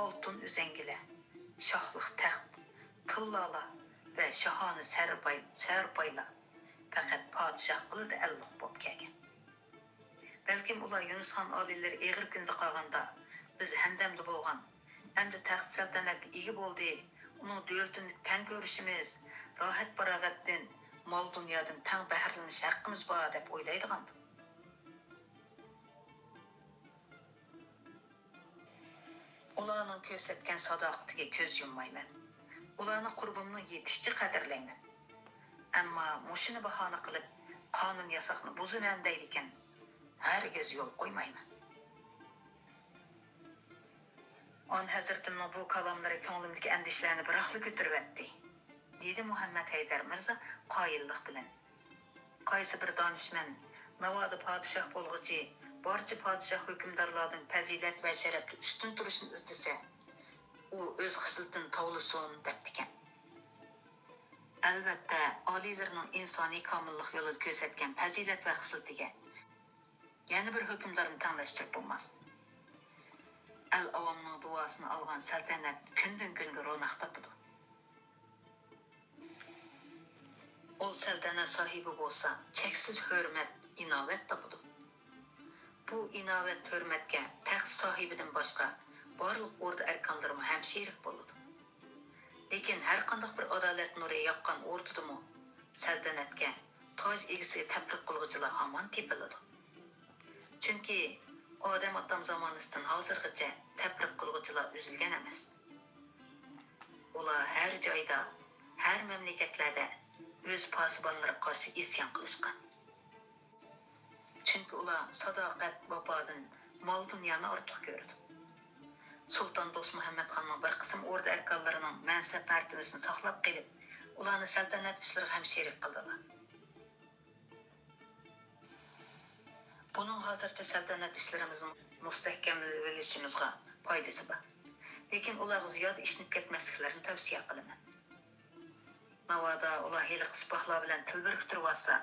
ئالتۇن ئۈزەڭگىلەر، شاھلىق تەخت، تىللالار ۋە شاھانە سەرپاي-، سەرپايلار پەقەت پادىشاھقىلا تەئەللۇق بولۇپ كەلگەن. بەلكىم ئۇلار يۇنۇسخان ئالىيلىرى ئېغىر كۈندە قالغاندا، بىز ھەمدەمدە بولغان، ئەمدى تەخت سەلتەنەتكە ئىگە بولدى، ئۇنىڭ دۆلىتىنى تەڭ كۆرۈشىمىز، راھەت-پاراغەتتىن، مال-دۇنيادىن تەڭ بەھرىلىنىش ھەققىمىز بار دەپ ئويلايدىغاندۇ. ئۇلارنىڭ كۆرسەتكەن ساداقىتىگە كۆز يۇممايمەن. ئۇلارنى قۇربۇمنىڭ يېتىشىچە قەدىرلەيمەن. ئەمما مۇشۇنى باھانە قىلىپ، قانۇن ياساقنى بۇزىمەن دەيدىكەن، ھەرگىز يول قويمايمەن. ئان ھەزرىتىمنىڭ بۇ كالاملىرى كۆڭلۈمدىكى ئەندىشىلەرنى بىراقلا كۆتۈرۈۋەتتى، دېدى مۇھەممەد ھەيدەر مىرزا قايىللىق بىلەن. قايسى بىر دانىشمەن، ناۋادا پادىشاھ بولغۇچى بارچە پادىشاھ ھۆكۈمدارلاردىن پەزىلەت ۋە شەرەپتە ئۈستۈن تۇرۇشنى ئىزدىسە، ئۇ ئۆز خىسلىتىنى تاۋلىسۇن، دەپتىكەن. ئەلۋەتتە، ئالىيلىرىنىڭ ئىنسانىي كامىللىق يولىدا كۆرسەتكەن پەزىلەت ۋە خىسلىتىگە يەنە بىر ھۆكۈمدارنى تەڭلەشتۈرۈپ بولماس. ئەل-ئاۋامنىڭ دۇئاسىنى ئالغان سەلتەنەت كۈندىن-كۈنگە روناق تاپىدۇ. ئۇل سەلتەنەت ساھىبى بولسا، چەكسىز ھۆرمەت، ئىناۋەت تاپىدۇ. بۇ ئىناۋەت، ھۆرمەتكە تەخت ساھىبىدىن باشقا بارلىق ئوردا ئەركانلىرىمۇ ھەمشېرىك بولىدۇ. لېكىن ھەرقانداق بىر ئادالەت نۇرى ياغقان ئوردىدىمۇ سەلتەنەتكە، تاج ئىگىسىگە تەپرىق قىلغۇچىلار ھامان تېپىلىدۇ. چۈنكى ئادەم ئاتام زامانىسىدىن ھازىرغىچە تەپرىق قىلغۇچىلار ئۈزۈلگەن ئەمەس. ئۇلار ھەر جايدا، ھەر مەملىكەتلەردە ئۆز پاسىبانلىرىغا قارشى ئىسيان قىلىشقان. چۈنكى ئۇلار ساداقەت، ۋاپادىن مال-دۇنيانى ئارتۇق كۆرىدۇ. سۇلتان دوستمۇھەممەتخاننىڭ بىر قىسىم ئوردا ئەركانلىرىنىڭ مەنسەپ-مەرتىۋىسىنى ساقلاپ قېلىپ، ئۇلارنى سەلتەنەت ئىشلىرىغا ھەمشېرىك قىلدىلا. بۇنىڭ ھازىرچە سەلتەنەت ئىشلىرىمىزنى مۇستەھكەملىۋېلىشىمىزغا پايدىسى بار. لېكىن ئۇلارغا زىيادە ئىشىنىپ كەتمەسلىكلىرىنى تەۋسىيە قىلىمەن. ناۋادا ئۇلار ھېلىقى سىپاھلار بىلەن تىل بىرىكتۈرۈۋالسا،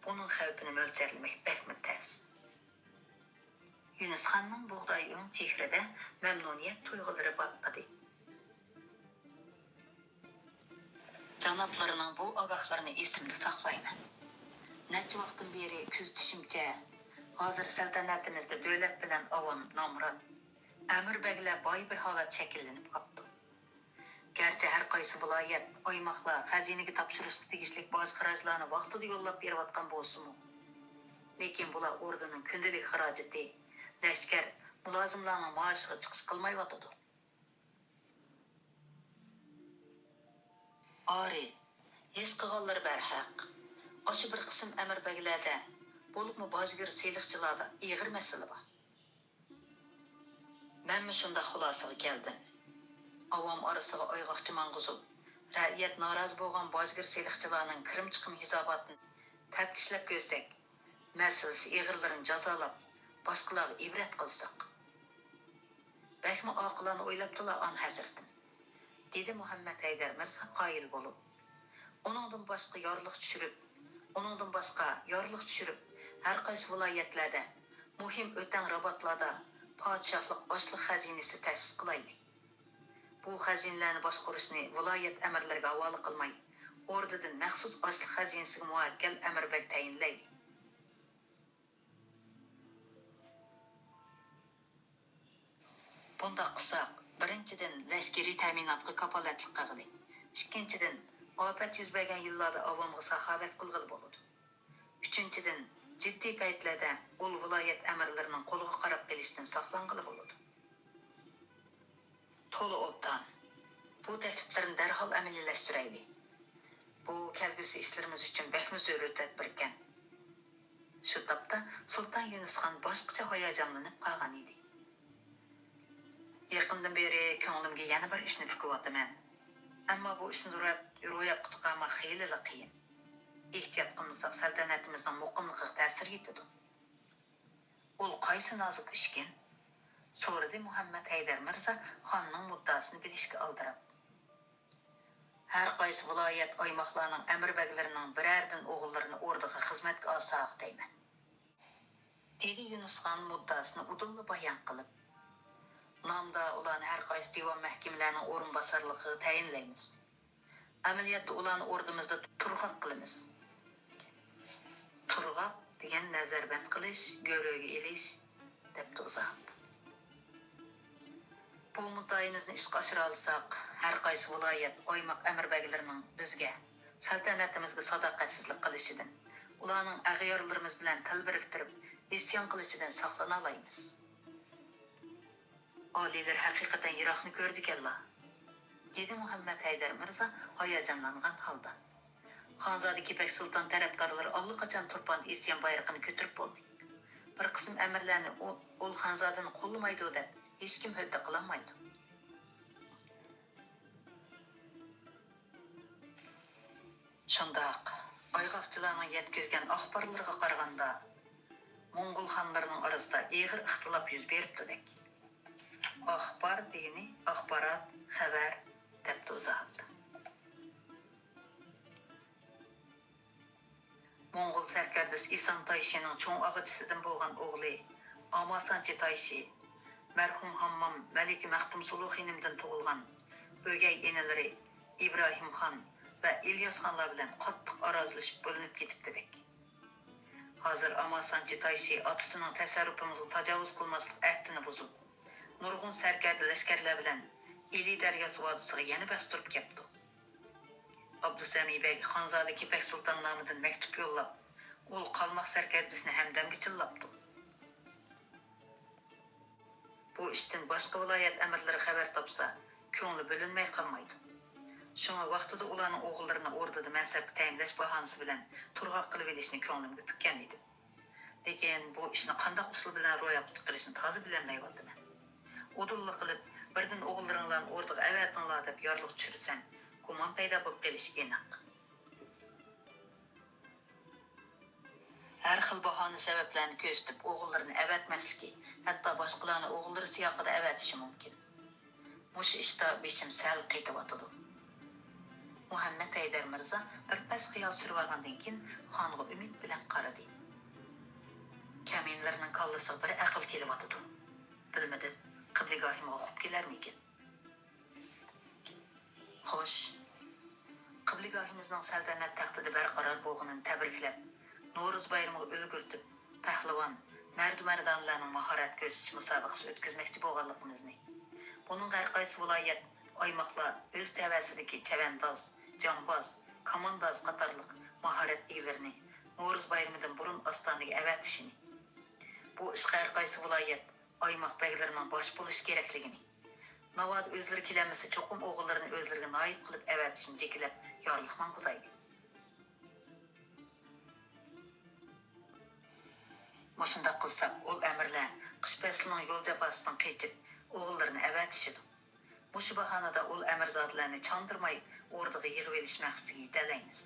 بۇنىڭ خەۋپىنى مۆلچەرلىمەك بەكمۇ تەس. يۈنۈسخاننىڭ بۇغداي ئۆڭ چېھرىدە مەمنۇنىيەت تۇيغۇلىرى بالقىدى. جانابلىرىنىڭ بۇ ئاگاھلىرىنى ئېسىمدە ساقلايمەن. نەچچە ۋاقىتتىن بېرى كۆزىتىشىمچە، ھازىر سەلتەنىتىمىزدە دۆلەت بىلەن ئاۋام نامرات. ئەمىر بەگلەر باي بىر ھالەت شەكىللىنىپ قاپتۇ. گەرچە ھەر قايسى ۋىلايەت، ئايماقلار خەزىنىگە تاپشۇرۇشقا تېگىشلىك باج-خىراجلارنى ۋاقتىدا يوللاپ بېرىۋاتقان بولسىمۇ، لېكىن بۇلار ئوردىنىڭ كۈندىلىك خىراجىتى، لەشكەر، مۇلازىملارنىڭ مائاشىغا چىقىش قىلمايۋاتىدۇ. ئارى، ھېس قىلغانلىرى بەرھەق. ئاشۇ بىر قىسىم ئەمىر بەگلەردە، بولۇپمۇ باجگىر سېلىقچىلاردا ئېغىر مەسىلە بار. مەنمۇ شۇنداق خۇلاسىگە كەلدىم. ئاۋام ئارىسىغا ئايغاقچى ماڭغۇزۇپ، رەئىيەت نارازى بولغان باجگىر سېلىقچىلارنىڭ كىرىم-چىقىم ھېساباتىنى تەپتىشلەپ كۆرسەك، مەسىلىسى ئېغىرلىرىنى جازالاپ، باشقىلارغا ئىبرەت قىلساق. بەكمۇ ئاقىلانە ئويلاپتىلا ئان ھەزرىتىم، دېدى مۇھەممەد ھەيدەر مىرزا قايىل بولۇپ. ئۇنىڭدىن باشقا يارلىق چۈشۈرۈپ، ئۇنىڭدىن باشقا يارلىق چۈشۈرۈپ، ھەر قايسى ۋىلايەتلەردە، مۇھىم ئۆتەڭ راۋاتلاردا پادىشاھلىق ئاشلىق خەزىنىسى تەسىس قىلايلى. بۇ خەزىنىلەرنى باشقۇرۇشنى ۋىلايەت ئەمىرلىرىگە ھاۋالە قىلماي، ئوردىدىن مەخسۇس ئاشلىق خەزىنىسىگە مۇۋەككەل ئەمىر بەگ تەيىنلەيلى. بۇنداق قىلساق، بىرىنچىدىن، لەشكىرىي تەمىناتقا كاپالەتلىك قىلغىلى، ئىككىنچىدىن، ئاپەت يۈز بەرگەن يىللاردا ئاۋامغا ساخاۋەت قىلغىلى بولىدۇ. ئۈچىنچىدىن، جىددىي پەيتلەردە ئۇل ۋىلايەت ئەمىرلىرىنىڭ قولىغا قاراپ قېلىشتىن ساقلانغىلى بولىدۇ. تولا ئوبدان. بۇ تەكلىپلەرنى دەرھال ئەمەلىيلەشتۈرەيلى. بۇ كەلگۈسى ئىشلىرىمىز ئۈچۈن بەكمۇ زۆرۈر تەدبىركەن. شۇ تاپتا سۇلتان يۇنۇسخان باشقىچە ھاياجانلىنىپ قالغان ئىدى. يېقىندىن بېرى كۆڭلۈمگە يەنە بىر ئىشنى پۈكۈۋاتىمەن. ئەمما بۇ ئىشنى روياپ-، روياپقا چىقارماق خېلىلا قىيىن. ئېھتىيات قىلمىساق، سەلتەنىتىمىزنىڭ مۇقىملىقىغا تەسىر يېتىدۇ. ئۇ قايسى نازۇك ئىشكىن؟ سورىدى مۇھەممەد ھەيدەر مىرزا خاننىڭ مۇددىئاسىنى بىلىشكە ئالدىراپ. ھەر قايسى ۋىلايەت، ئايماقلارنىڭ ئەمىر بەگلىرىنىڭ بىرەردىن ئوغۇللىرىنى ئوردىغا خىزمەتكە ئالساق دەيمەن، دېدى يۇنۇسخان مۇددىئاسىنى ئۇدۇللا بايان قىلىپ. نامدا ئۇلارنى ھەر قايسى دىۋان مەھكىمىلەرنىڭ ئورۇنباسارلىقىغا تەيىنلەيمىز. ئەمەلىيەتتە ئۇلارنى ئوردىمىزدا تۇرغاق قىلىمىز. تۇرغاق دېگەن نەزەربەند قىلىش، گۆرۈگە ئېلىش، دەپتۇ ئىزاھات. بۇ مۇددىئايىمىزنى ئىشقا ئاشۇرالىساق، ھەر قايسى ۋىلايەت، ئايماق ئەمىر بەگلىرىنىڭ بىزگە، سەلتەنىتىمىزگە ساداقەتسىزلىك قىلىشىدىن، ئۇلارنىڭ ئەغيارلىرىمىز بىلەن تىل بىرىكتۈرۈپ، ئىسيان قىلىشىدىن ساقلىنالايمىز. ئالىيلىرى ھەقىقەتەن يىراقنى كۆرىدىكەنلا، دېدى مۇھەممەد ھەيدەر مىرزا ھاياجانلانغان ھالدا. خانزادە كېپەك سۇلتان تەرەپدارلىرى ئاللىقاچان تۇرپاندا ئىسيان بايرىقىنى كۆتۈرۈپ بولدى. بىر قىسىم ئەمىرلەرنى ئۇ، ئۇل خانزادىنى قوللىمايدۇ دەپ ھېچكىم ھۆددە قىلالمايدۇ. شۇنداق، ئايغاقچىلارنىڭ يەتكۈزگەن ئاخبارلىرىغا قارىغاندا، موڭغۇل خانلىرىنىڭ ئارىسىدا ئېغىر ئىختىلاپ يۈز بېرىپتۇدەك. ئاخبار دېگىنى ئاخبارات، خەۋەر، دەپتۇ ئىزاھاتتا. موڭغۇل سەركەردىسى ئىسان تايشىنىڭ چوڭ ئاغىچىسىدىن بولغان ئوغلى ئاماسانچى تايشى، مەرھۇم ھاممام مەلىكە مەختۇم سۇلۇ خېنىمدىن تۇغۇلغان ئۆگەي ئىنىلىرى ئىبراھىم خان ۋە ئىلياس خانلار بىلەن قاتتىق ئارازلىشىپ بۆلۈنۈپ كېتىپتىدەك. ھازىر ئاماسانچى تايشى ئاتىسىنىڭ تەسەررۇپىمىزغا تاجاۋۇز قىلماسلىق ئەھدىنى بۇزۇپ، نۇرغۇن سەركەردە لەشكەرلەر بىلەن ئىلى دەرياسى ۋادىسىغا يەنە باستۇرۇپ كەپتۇ. ئابدۇسەمى بەگ خانزادە كېپەك سۇلتان نامىدىن مەكتۇپ يوللاپ، ئۇل قالماق سەركەردىسىنى ھەمدەمگە چىللاپتۇ. بۇ ئىشتىن باشقا ۋىلايەت ئەمىرلىرى خەۋەر تاپسا، كۆڭلى بۆلۈنمەي قالمايدۇ. شۇڭا ۋاقتىدا ئۇلارنىڭ ئوغۇللىرىنى ئوردىدا مەنسەپكە تەيىنلەش باھانىسى بىلەن تۇرغاق قىلىۋېلىشنى كۆڭلۈمگە پۈككەن ئىدىم. لېكىن بۇ ئىشنى قانداق ئۇسۇل بىلەن روياپقا چىقىرىشنى تازا بىلەلمەيۋاتىمەن. ئۇدۇللا قىلىپ، بىردىن ئوغۇللىرىڭلارنى ئوردىغا ئەۋەتىڭلار دەپ يارلىق چۈشۈرسەم، گۇمان پەيدا بولۇپ قېلىشى ئېنىق. ھەر خىل باھانە سەۋەبلەرنى كۆرسىتىپ ئوغۇللىرىنى ئەۋەتمەسلىكى، ھەتتا باشقىلارنى ئوغۇللىرى سىياقىدا ئەۋەتىشى مۇمكىن. مۇشۇ ئىشتا بېشىم سەل قېتىۋاتىدۇ. مۇھەممەد ھەيدەر مىرزا بىر پەس خىيال سۈرۈۋالغاندىن كېيىن خانغا ئۈمىد بىلەن قارىدى. كەمىنىلىرىنىڭ كاللىسىغا بىر ئەقىل كېلىۋاتىدۇ. بىلمىدىم، قىبلىگاھىمغا ئۇقۇپ كېلەرمىكىن؟ خوش. قىبلىگاھىمىزنىڭ سەلتەنەت تەختىدە بەرقارار بولغىنىنى تەبرىكلەپ، نورۇز بايرىمىغا ئۈلگۈرتۈپ، پەھلىۋان، مەردۇ-مەردانىلەرنىڭ ماھارەت كۆرسىتىش مۇسابىقىسى ئۆتكۈزمەكچى بولغانلىقىمىزنى، بۇنىڭغا ھەر قايسى ۋىلايەت، ئايماقلار ئۆز تەۋەسىدىكى چەۋەنداز، جامباز، كامانداز قاتارلىق ماھارەت ئىگىلىرىنى نورۇز بايرىمىدىن بۇرۇن ئاستانىگە ئەۋەتىشىنى، بۇ ئىشقا ھەر قايسى ۋىلايەت، ئايماق بەگلىرىنىڭ باش بولۇشى كېرەكلىكىنى، ناۋادا ئۆزلىرى كېلەلمىسە، چوقۇم ئوغۇللىرىنى ئۆزلىرىگە نايىپ قىلىپ ئەۋەتىشنى جېكىلەپ، يارلىق ماڭغۇزايلى. مۇشۇنداق قىلساق، ئۇل ئەمىرلەر قىش پەسلىنىڭ يول جاپاسىدىن قېچىپ، ئوغۇللىرىنى ئەۋەتىشىدۇ. مۇشۇ باھانىدا ئۇل ئەمىرزادىلەرنى چاندۇرماي ئوردىغا يىغىۋېلىش مەقسىتىگە يېتەلەيمىز.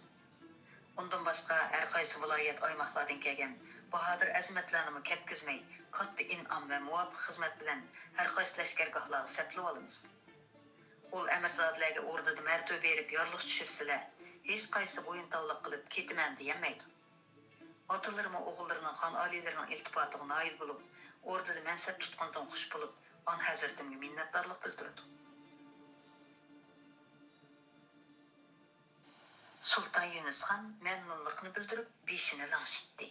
ئۇندىن باشقا، ھەر قايسى ۋىلايەت، ئايماقلاردىن كەلگەن باھادىر ئەزىمەتلەرنىمۇ كەتكۈزمەي، كاتتا ئىنئام ۋە مۇۋاپىق خىزمەت بىلەن ھەر قايسى لەشكەرگاھلارغا سەپلىۋالىمىز. ئۇل ئەمىرزادىلەرگە ئوردىدا مەرتىۋە بېرىپ يارلىق چۈشۈرسىلە، ھېچقايسى بويۇنتاۋلىق قىلىپ كېتىمەن دېيەلمەيدۇ. ئاتىلىرىمۇ ئوغۇللىرىنىڭ خان ئالىيلىرىنىڭ ئىلتىپاتىغا نائىل بولۇپ، ئوردىدا مەنسەپ تۇتقىنىدىن خۇش بولۇپ، ئانا ھەزرىتىمگە مىننەتدارلىق بىلدۈرىدۇ. سۇلتان يۇنۇسخان مەمنۇنلۇقىنى بىلدۈرۈپ، بېشىنى لىڭشىتتى.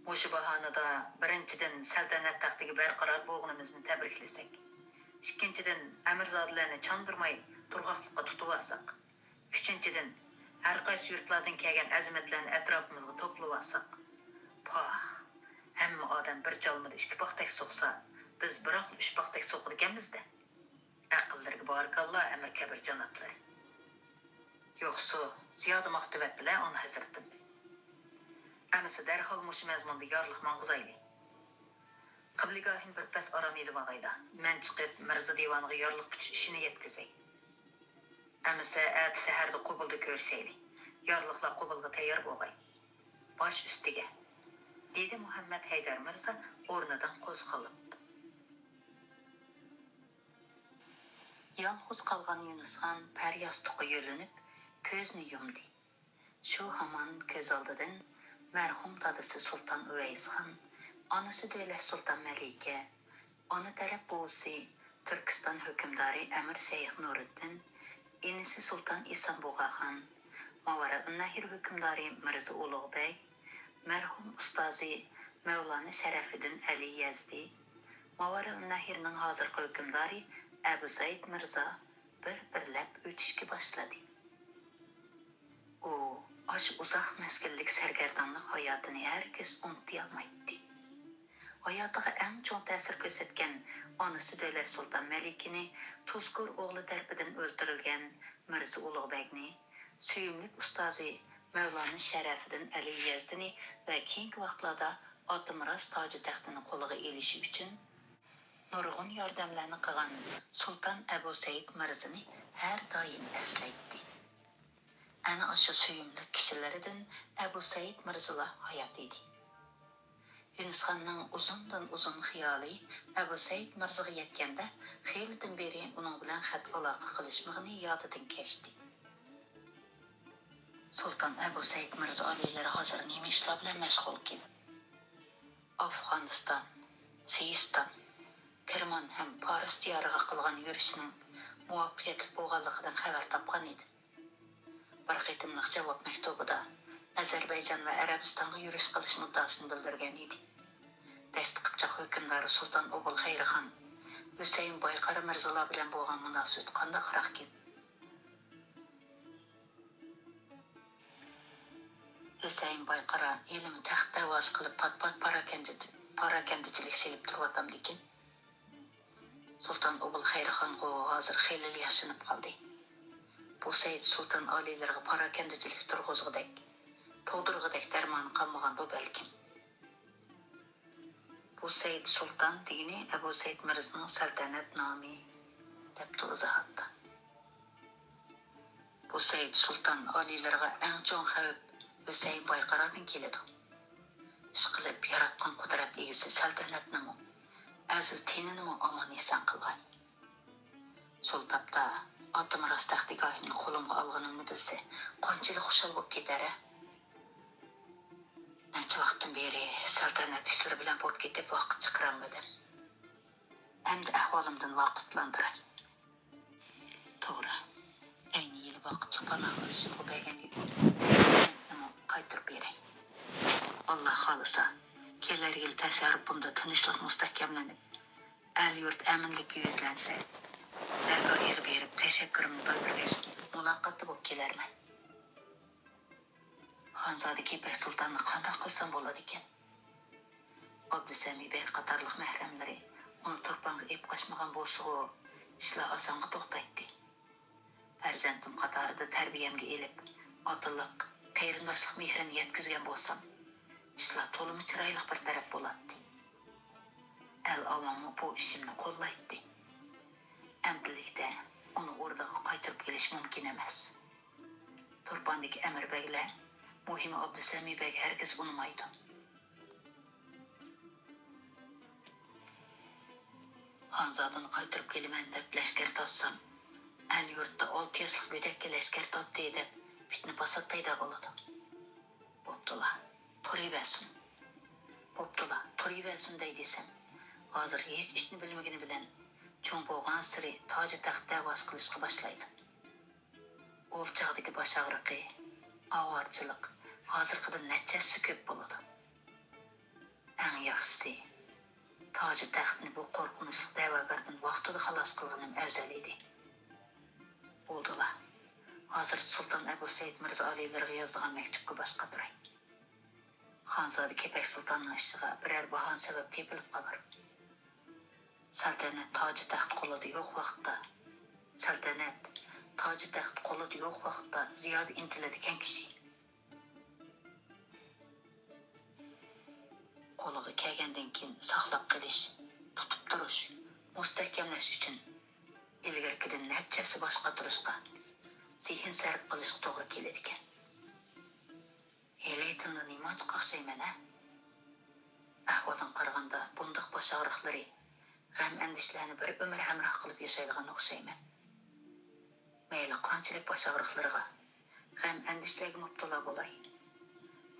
مۇشۇ باھانىدا، بىرىنچىدىن، سەلتەنەت تەختىگە بەرقارار بولغىنىمىزنى تەبرىكلىسەك، ئىككىنچىدىن، ئەمىرزادىلەرنى چاندۇرماي تۇرغاقلىققا تۇتۇۋالساق، ئۈچىنچىدىن، ھەر قايسى يۇرتلاردىن كەلگەن ئەزىمەتلەرنى ئەتراپىمىزغا توپلىۋالساق، پاھ، ھەممە ئادەم بىر چالمىدا ئىككى پاختەك سوقسا، بىز بىراقلا ئۈچ پاختەك سوقىدىكەنمىز-دە. بارىكاللا، ئەمىر كەبىر جانابلىرى. يوقسۇ، زىيادە ماختىۋەتتىلە ئانا ھەزرىتىم. ئەمىسە دەرھال مۇشۇ مەزمۇندا يارلىق ماڭغۇزايلى. قىبلىگاھىم بىر پەس ئارام ئېلىۋاغايلا، مەن چىقىپ مىرزا دىۋانىغا يارلىق كۈتۈش ئىشىنى يەتكۈزەي. ئەمىسە ئەتە سەھەردە قوبۇلدا كۆرۈشەيلى. يارلىقلار قوبۇلغا تەييار بولغاي. باش ئۈستىگە، دېدى مۇھەممەد ھەيدەر مىرزا ئورنىدىن قوزغىلىپ. يالغۇز قالغان يۇنۇسخان پەر ياستۇققا يۆلىنىپ، كۆزىنى يۇمدى. شۇ ھامان كۆز ئالدىدىن مەرھۇم دادىسى سۇلتان ئۇۋەيسخان، ئانىسى دۆلەت سۇلتان مەلىكە، ئانا تەرەپ بوۋىسى تۈركىستان ھۆكۈمدارى ئەمىر شەيخ نۇرىدىن، ئىنىسى سۇلتان ئىسام بۇغاخان، ماۋارائۇننەھر ھۆكۈمدارى مىرزا ئۇلۇغ بەگ، مەرھۇم ئۇستازى مەۋلانا شەرەفىدىن ئەلى يەزدى، ماۋارائۇننەھرنىڭ ھازىرقى ھۆكۈمدارى ئەبۇ سەئىد مىرزا بىر-بىرلەپ ئۆتۈشكە باشلىدى. ئۇ ئاشۇ ئۇزاق مەزگىللىك سەرگەردانلىق ھاياتىنى ھەرگىز ئۇنتۇيالمايتتى. ھاياتىغا ئەڭ چوڭ تەسىر كۆرسەتكەن ئانىسى دۆلەت سۇلتان مەلىكىنى، تۇزكور ئوغلى تەرىپىدىن ئۆلتۈرۈلگەن مىرزا ئۇلۇغ بەگنى، سۆيۈملۈك ئۇستازى مەۋلانا شەرەفىدىن ئەلى يەزدىنى ۋە كېيىنكى ۋاقىتلاردا ئاتىمىراس تاجى تەختىنى قولىغا ئېلىشى ئۈچۈن نۇرغۇن ياردەملەرنى قىلغان سۇلتان ئەبۇ سەئىد مىرزىنى ھەر دائىم ئەسلەيتتى. ئەنە ئاشۇ سۆيۈملۈك كىشىلىرىدىن ئەبۇ سەئىد مىرزىلا ھايات ئىدى. يۇنۇسخاننىڭ ئۇزۇندىن ئۇزۇن خىيالى ئەبۇ سەئىد مىرزىغا يەتكەندە، خېلىدىن بېرى ئۇنىڭ بىلەن خەت ئالاقە قىلىشمىغىنى يادىدىن كەچتى. سۇلتان ئەبۇ سەئىد مىرزا ئالىيلىرى ھازىر نېمە ئىشلار بىلەن مەشغۇلكىن؟ ئافغانىستان، سىيىستان، كىرمان ھەم پارس دىيارىغا قىلغان يۈرۈشىنىڭ مۇۋەپپەقىيەتلىك بولغانلىقىدىن خەۋەر تاپقان ئىدى. بىر قېتىملىق جاۋاب مەكتۇبىدا ئەزەربەيجان ۋە ئەرەبىستانغا يۈرۈش قىلىش مۇددىئاسىنى بىلدۈرگەن ئىدى. دەشتى قىپچاق ھۆكۈمدارى سۇلتان ئوبۇل خەيرىخان، ھۈسەيىن بايقارا مىرزىلار بىلەن بولغان مۇناسىۋىتى قانداقراقكىن؟ ھۈسەيىن بايقارا ھېلىمۇ تەخت دەۋاسى قىلىپ، پات-پات پاراكەندىچىلىك سېلىپ تۇرۇۋاتامدىكىن؟ سۇلتان ئوبۇل خەيرىخانغۇ ھازىر خېلىلا ياشىنىپ قالدى. بۇ سەئىد سۇلتان ئالىيلىرىغا پاراكەندىچىلىك تۇرغۇزغۇدەك، تۇغدۇرغۇدەك دەرمانى قالمىغاندۇ بەلكىم؟ بۇ سەئىد سۇلتان دېگىنى ئەبۇ سەئىد مىرزىنىڭ سەلتەنەت نامى، دەپتۇ ئىزاھاتتا. بۇ سەئىد سۇلتان ئالىيلىرىغا ئەڭ چوڭ خەۋپ ھۈسەيىن بايقارادىن كېلىدۇ. ئىشقىلىپ، ياراتقان قۇدرەت ئىگىسى سەلتەنەتنىمۇ، ئەزىز تېنىنىمۇ ئامان-ئېسەن قىلغاي. شۇ تاپتا ئاتىمىراس تەختىگاھىمنى قولۇمغا ئالغىنىمنى بىلسە، قانچىلىك خۇشال بولۇپ كېتەر-ھە؟ نەچچە ۋاقىتتىن بېرى سەلتەنەت ئىشلىرى بىلەن بولۇپ كېتىپ ۋاقىت چىقىرالمىدىم. ئەمدى ئەھۋالىمدىن ۋاقىپلاندۇراي. توغرا، ئەينى يىلى ۋاقىتلىق پاناھلىنىشىمغا بەرگەن يۈكنى قايتۇرۇپ بېرەي. ئاللا خالىسا، كېلەر يىل تەسەررۇپۇمدا تىنچلىق مۇستەھكەملىنىپ، ئەل-يۇرت ئەمىنلىككە يۈزلەنسە، دەرگاھىغا بېرىپ تەشەككۈرۈمنى بىلدۈرگەچ، مۇلاقاتتا بولۇپ كېلەرمەن. خانزادە كېپەك سۇلتاننى قانداق قىلسام بولىدىكىن؟ ئابدۇسەمى بەگ قاتارلىق مەھرەملىرى ئۇنى تۇرپانغا ئېلىپ قاچمىغان بولسىغۇ، ئىشلار ئاسانغا توختايتتى. پەرزەنتىم قاتارىدا تەربىيەمگە ئېلىپ، ئاتىلىق، قېرىنداشلىق مېھرىنى يەتكۈزگەن بولسام، ئىشلار تولىمۇ چىرايلىق بىر تەرەپ بولاتتى. ئەل-ئاۋاممۇ بۇ ئىشىمنى قوللايتتى. ئەمدىلىكتە ئۇنى ئوردىغا قايتۇرۇپ كېلىش مۇمكىن ئەمەس. تۇرپاندىكى ئەمىر بەگلەر، مۇھىمى ئابدۇسەمى بەگ ھەرگىز ئۇنىمايدۇ. خانزادىنى قايتۇرۇپ كېلىمەن دەپ لەشكەر تارتسام، ئەل-يۇرتتا ئالتە ياشلىق گۆدەككە لەشكەر تارتتى دەپ پىتنە-پاسات پەيدا بولىدۇ. بوپتۇلا، تۇرۇۋەرسۇن. بوپتۇلا، تۇرۇۋەرسۇن دەي دېسەم، ھازىر ھېچ ئىشنى بىلمىگىنى بىلەن، چوڭ بولغانسېرى تاجى تەخت دەۋاسى قىلىشقا باشلايدۇ. ئۇ چاغدىكى باش ئاغرىقى، ئاۋارىچىلىق ھازىرقىدىن نەچچە ھەسسە كۆپ بولىدۇ. ئەڭ ياخشىسى، تاجى تەختنى بۇ قورقۇنچلۇق دەۋاگەردىن ۋاقتىدا خالاس قىلغىنىم ئەۋزەل ئىدى. بولدىلا، ھازىر سۇلتان ئەبۇ سەئىد مىرزا ئالىيلىرىغا يازىدىغان مەكتۇپكە باش قاتۇراي. خانزادە كېپەك سۇلتاننىڭ ئىشىغا بىرەر باھانە سەۋەب تېپىلىپ قالار. سەلتەنەت تاجى تەخت قولىدا يوق ۋاقىتتا، سەلتەنەت، تاجى تەخت قولىدا يوق ۋاقىتتا زىيادە ئىنتىلىدىكەن كىشى. قولىغا كەلگەندىن كېيىن ساقلاپ قېلىش، تۇتۇپ تۇرۇش، مۇستەھكەملەش ئۈچۈن ئىلگىرىكىدىن نەچچە ھەسسە باش قاتۇرۇشقا، زېھىن سەرپ قىلىشقا توغرا كېلىدىكەن. ھېلى تىلنى نېمانچە قاقشايمەن ھە؟ ئەھۋالدىن قارىغاندا بۇنداق باش ئاغرىقلىرى، غەم-ئەندىشىلەرنى بىر ئۆمۈر ھەمراھ قىلىپ ياشايدىغان ئوخشايمەن. مەيلى قانچىلىك باش ئاغرىقلىرىغا، غەم-ئەندىشىلەرگە مۇپتىلا بولاي،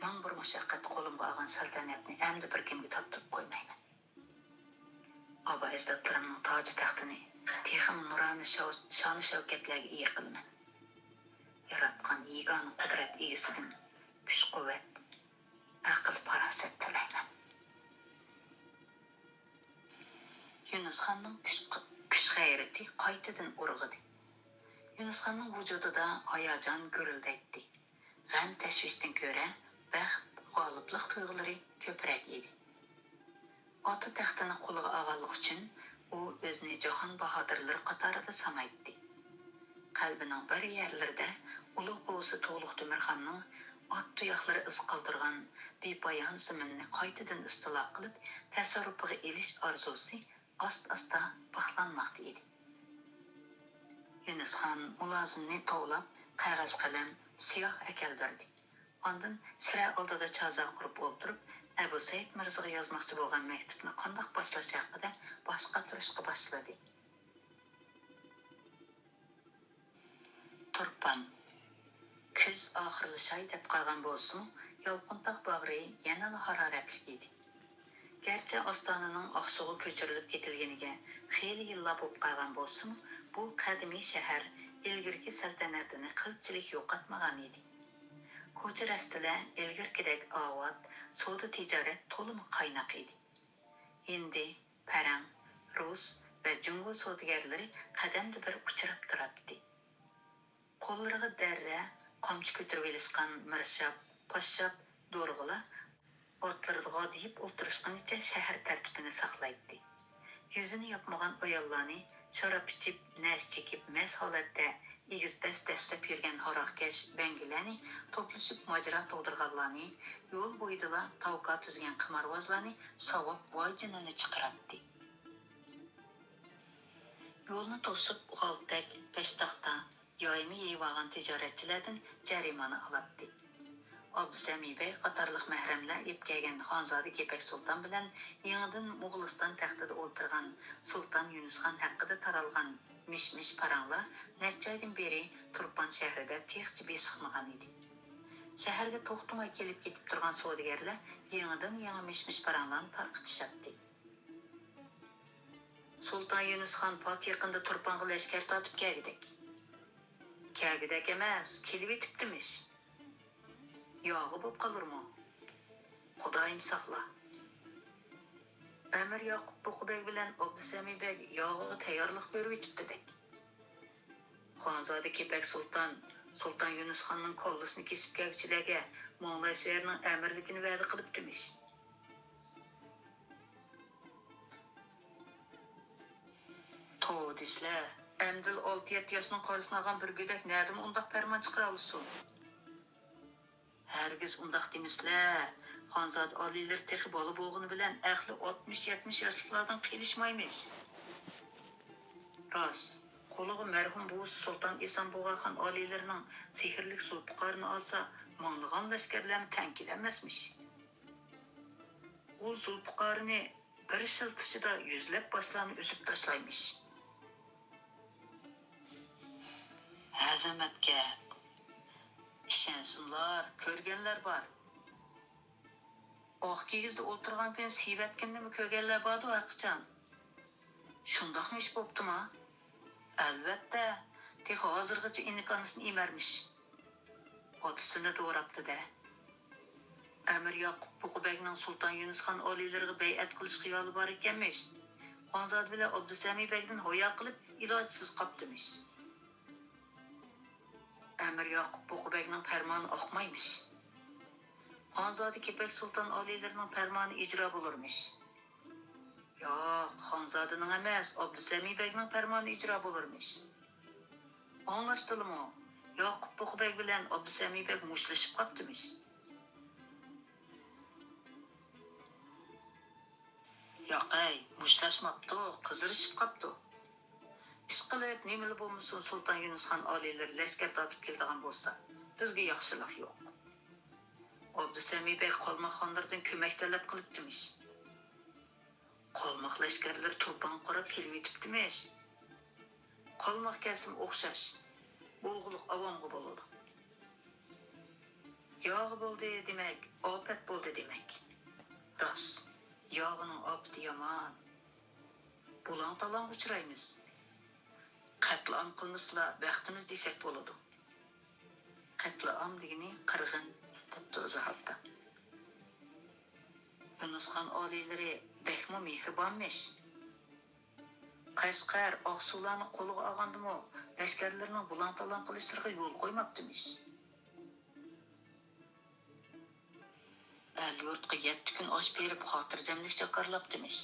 مىڭ بىر مۇشەققەت قولۇمغا ئالغان سەلتەنەتنى ئەمدى بىر كىمگە تاپتۇرۇپ قويمايمەن. ئابا-ئەجدادلىرىمنىڭ تاجى تەختىنى تېخىمۇ نۇرانە شاۋ-، شانۇ-شەۋكەتلەرگە ئىگە قىلىمەن. ياراتقان يېگانە قۇدرەت ئىگىسىدىن كۈچ-قۇۋۋەت، ئەقىل-پاراسەت تىلەيمەن. يۈنۈسخاننىڭ كۈچ، كۈچ-غەيرىتى قايتىدىن ئۇرغۇدى. يۈنۈسخاننىڭ ۋۇجۇدىدا ھاياجان گۈرۈلدەيتتى. غەم-تەشۋىشتىن كۆرە بەخت، غالىبلىق تۇيغۇلىرى كۆپرەك ئىدى. ئاتا تەختىنى قولىغا ئالغانلىقى ئۈچۈن ئۇ ئۆزىنى جاھان باھادىرلىرى قاتارىدا سانايتتى. قەلبىنىڭ بىر يەرلىرىدە ئۇلۇغ بوۋىسى تۇغلۇق تۆمۈرخاننىڭ ئات تۇياقلىرى ئىز قالدۇرغان بىپايان زېمىننى قايتىدىن ئىستىلا قىلىپ، تەسەررۇپىغا ئېلىش ئارزۇسى ئاستا-ئاستا بىخلانماقتا ئىدى. يۈنۈسخان مۇلازىمنى توۋلاپ، قەغەز قەلەم، سىياھ ئەكەلدۈردى. ئاندىن سىرە ئالدىدا چازا قۇرۇپ ئولتۇرۇپ، ئەبۇ سەئىد مىرزىغا يازماقچى بولغان مەكتۇپنى قانداق باشلاش ھەققىدە باش قاتۇرۇشقا باشلىدى. تۇرپان. كۈز ئاخىرلىشاي دەپ قالغان بولسىمۇ، يالقۇنتاغ باغرى يەنىلا ھارارەتلىك ئىدى. گەرچە ئاستانىنىڭ ئاقسۇغا كۆچۈرۈلۈپ كېتىلگىنىگە خېلى يىللار بولۇپ قالغان بولسىمۇ، بۇ قەدىمىي شەھەر ئىلگىرىكى سەلتەنىتىنى قىلچىلىك يوقاتمىغان ئىدى. كوچا-رەستىلەر ئىلگىرىكىدەك ئاۋات، سودا-تىجارەت تولىمۇ قايناق ئىدى. ھىندى، پەرەڭ، رۇس ۋە جۇڭگو سودىگەرلىرى قەدەمدە بىر ئۇچراپ تۇراتتى. قوللىرىغا دەررە، قامچا كۆتۈرۈۋېلىشقان مىرشاپ، پاششاپ، دورغىلار ئاتلىرىدا غادىيىپ ئولتۇرۇشقىنىچە شەھەر تەرتىپىنى ساقلايتتى. يۈزىنى ياپمىغان ئاياللارنى شاراب ئىچىپ، نەشە چېكىپ، مەست ھالەتتە ئېگىز-پەس دەسسەپ يۈرگەن ھاراقكەش بەڭگىلەرنى، توپلىشىپ ماجىرا تۇغدۇرغانلارنى، يول بويىدىلا تاۋكا تۈزگەن قىمارۋازلارنى ساۋاپ ۋايجېنىنى چىقىراتتى. يولنى توسۇپ، غالتەك، پەشتاختا، يايما يېيىۋالغان تىجارەتچىلەردىن جەرىمانە ئالاتتى. ئابدۇسەمى بەگ قاتارلىق مەھرەملەر ئېلىپ كەلگەن خانزادە كېپەك سۇلتان بىلەن يېڭىدىن موغۇلىستان تەختىدە ئولتۇرغان سۇلتان يۈنۈسخان ھەققىدە تارالغان مىش-مىش پاراڭلار نەچچە ئايدىن بېرى تۇرپان شەھىرىدە تېخىچە بېسىقمىغان ئىدى. شەھەرگە توختىماي كېلىپ-كېتىپ تۇرغان سودىگەرلەر يېڭىدىن يېڭى مىش-مىش پاراڭلارنى تارقىتىشاتتى. سۇلتان يۈنۈسخان پات يېقىندا تۇرپانغا لەشكەر تارتىپ كەلگۈدەك. كەلگۈدەك ئەمەس، كېلىۋېتىپتىمىش. ياغى بولۇپ قالۇرمۇ؟ خۇدايىم ساقلا. ئەمىر ياقۇپ بۇقا بەگ بىلەن ئابدۇسەمى بەگ ياغىغا تەييارلىق كۆرۈۋېتىپتىدەك. خانزادە كېپەك سۇلتان، سۇلتان يۈنۈسخاننىڭ كاللىسىنى كېسىپ كەلگۈچىلەرگە ماڭلايسۇيەرنىڭ ئەمىرلىكىنى ۋەدە قىلىپتىمىش. توۋا دېسىلە، ئەمدىلا ئالتە-يەتتە ياشنىڭ قارىسىنى ئالغان بىر گۆدەك نەدىمۇ ئۇنداق پەرمان چىقىرالىسۇن؟ ھەرگىز ئۇنداق دېمىسىلە، خانزادە ئالىيلىرى تېخى بالا بولغىنى بىلەن ئەقلى ئاتمىش-يەتمىش ياشلىقلاردىن قېلىشمايمىش. راست، قولىغا مەرھۇم بوۋىسى سۇلتان ئېسان بۇغاخان ئالىيلىرىنىڭ سېھىرلىك زۇلپىقارىنى ئالسا، مىڭلىغان لەشكەرلەرمۇ تەڭ كېلەلمەسمىش. ئۇ زۇلپىقارىنى بىر شىلتىشىدا يۈزلەپ باشلارنى ئۈزۈپ تاشلايمىش. ھەزەمەت گەپ. ئىشەنسۇنلار، كۆرگەنلەر بار. ئاق كىگىزدە ئولتۇرغان كۈنى سىيىۋەتكىنىنىمۇ كۆرگەنلەر باردۇ ھەرقاچان. شۇنداقمۇ ئىش بوپتۇما؟ ئەلۋەتتە، تېخى ھازىرغىچە ئىنىك ئانىسىنى ئېمەرمىش. ئاتىسىنى دوراپتۇ-دە. ئەمىر ياقۇپ بۇقا بەگنىڭ سۇلتان يۈنۈسخان ئالىيلىرىغا بەيئەت قىلىش خىيالى بار ئىكەنمىش. خانزادە بىلەن ئابدۇسەمى بەگدىن ھايا قىلىپ، ئىلاجسىز قاپتىمىش. ئەمىر ياقۇپ بۇقا بەگنىڭ پەرمانى ئاقمايمىش. خانزادە كېپەك سۇلتان ئالىيلىرىنىڭ پەرمانى ئىجرا بولۇرمىش. ياق، خانزادىنىڭ ئەمەس، ئابدۇسەمى بەگنىڭ پەرمانى ئىجرا بولۇرمىش. ئاڭلاشتىلىمۇ؟ ياقۇپ بۇقا بەگ بىلەن ئابدۇسەمى بەگ مۇشتلىشىپ قاپتىمىش. ياقەي، مۇشتلاشماپتۇ، قىزىرىشىپ قاپتۇ. ئىشقىلىپ، نېمىلا بولمىسۇن، سۇلتان يۇنۇسخان ئالىيلىرى لەشكەر تارتىپ كېلىدىغان بولسا، بىزگە ياخشىلىق يوق. ئابدۇسەمى بەگ قالماق خانلىرىدىن كۆمەك تەلەپ قىلىپتىمىش. قالماق لەشكەرلىرى تۇرپانغا قاراپ كېلىۋېتىپتىمىش. قالماق كەلسىمۇ ئوخشاش، بولغۇلۇق ئاۋامغا بولىدۇ. ياغى بولدى دېمەك، ئاپەت بولدى دېمەك. راست، ياغىنىڭ ئاپىتى يامان. بۇلاڭ-تالاڭغا ئۇچرايمىز. قەتلىئام قىلمىسىلا بەختىمىز دېسەك بولىدۇ. قەتلىئام دېگىنى قىرغىن، دەپتۇ ئىزاھاتتا. يۇنۇسخان ئالىيلىرى بەكمۇ مېھرىبانمىش. قەشقەر، ئاقسۇلارنى قولىغا ئالغاندىمۇ، لەشكەرلىرىنىڭ بۇلاڭ-تالاڭ قىلىشلىرىغا يول قويماپتىمىش. ئەل-يۇرتقا يەتتە كۈن ئاش بېرىپ، خاتىرجەملىك جاكارلاپتىمىش.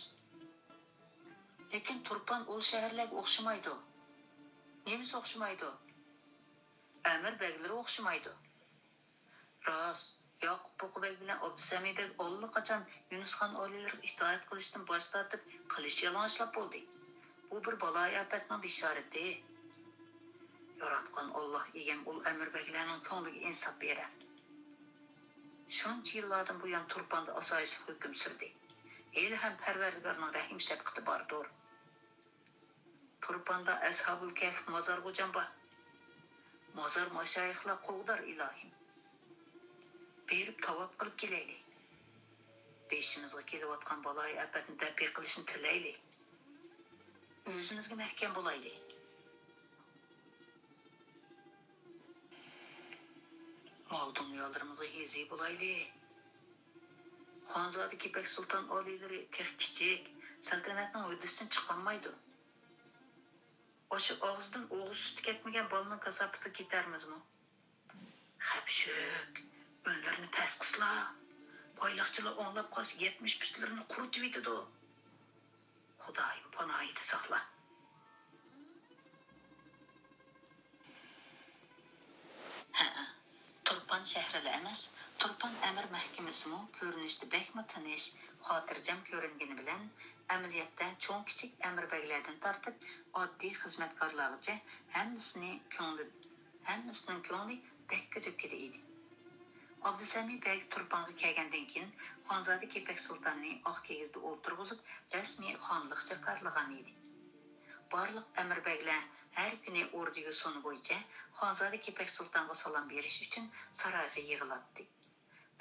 لېكىن تۇرپان ئۇل شەھەرلەرگە ئوخشىمايدۇ. نېمىسى ئوخشىمايدۇ؟ ئەمىر بەگلىرى ئوخشىمايدۇ. راست، ياقۇپ بۇقا بەگ بىلەن ئابدۇسەمى بەگ ئاللىقاچان يۇنۇسخان ئالىيلىرىغا ئىتائەت قىلىشتىن باش تارتىپ، قىلىچ يالىڭاچلاپ بولدى. بۇ بىر بالايىئاپەتنىڭ بېشارىتى. ياراتقان ئاللاھ ئىگەم ئۇل ئەمىر بەگلەرنىڭ كۆڭلىگە ئىنساپ بېرە. شۇنچە يىللاردىن بۇيان تۇرپاندا ئاسايىشلىق ھۆكۈم سۈردى. ھېلىھەم پەرۋەردىگارنىڭ رەھىم-شەپقىتى باردۇر. تۇرپاندا ئەسھابۇل كەھف مازار غوجام بار. مازار ماشايىخلار قوغدار ئىلاھىم. بېرىپ تاۋاپ قىلىپ كېلەيلى. بېشىمىزغا كېلىۋاتقان بالايىئاپەتنى دەپئى قىلىشنى تىلەيلى. ئۆزىمىزگە مەھكەم بولايلى. مال-دۇنيالىرىمىزغا ھېزى بولايلى. خانزادە كېپەك سۇلتان ئالىيلىرى تېخى كىچىك، سەلتەنەتنىڭ ھۆددىسىدىن چىقالمايدۇ. ئاشۇ ئاغزىدىن ئوغۇز سۈتى كەتمىگەن بالىنىڭ كاساپىتىغا كېتەرمىزمۇ؟ خەپ-شۈك، ئۈنلىرىنى پەس قىسلا. بايلىقچىلار ئوڭلاپ قالسا، يەتمىش پۇتلىرىنى قۇرۇتۇۋېتىدۇ. خۇدايىم پاناھىدا ساقلا. ھەئە، تۇرپان شەھىرىلا ئەمەس، تۇرپان ئەمىر مەھكىمىسىمۇ كۆرۈنۈشتە بەكمۇ تىنچ، خاتىرجەم كۆرۈنگىنى بىلەن، ئەمەلىيەتتە چوڭ-كىچىك ئەمىر بەگلەردىن تارتىپ ئاددىي خىزمەتكارلارغىچە ھەممىسىنى كۆڭلى، ھەممىسىنىڭ كۆڭلى دەككە-دۈككىدە ئىدى. ئابدۇسەمى بەگ تۇرپانغا كەلگەندىن كېيىن، خانزادە كېپەك سۇلتاننى ئاق كىگىزدە ئولتۇرغۇزۇپ، رەسمىي خانلىق جاكارلىغان ئىدى. بارلىق ئەمىر بەگلەر ھەر كۈنى ئوردىگە سۇنى بويىچە خانزادە كېپەك سۇلتانغا سالام بېرىش ئۈچۈن سارايغا يىغىلاتتى.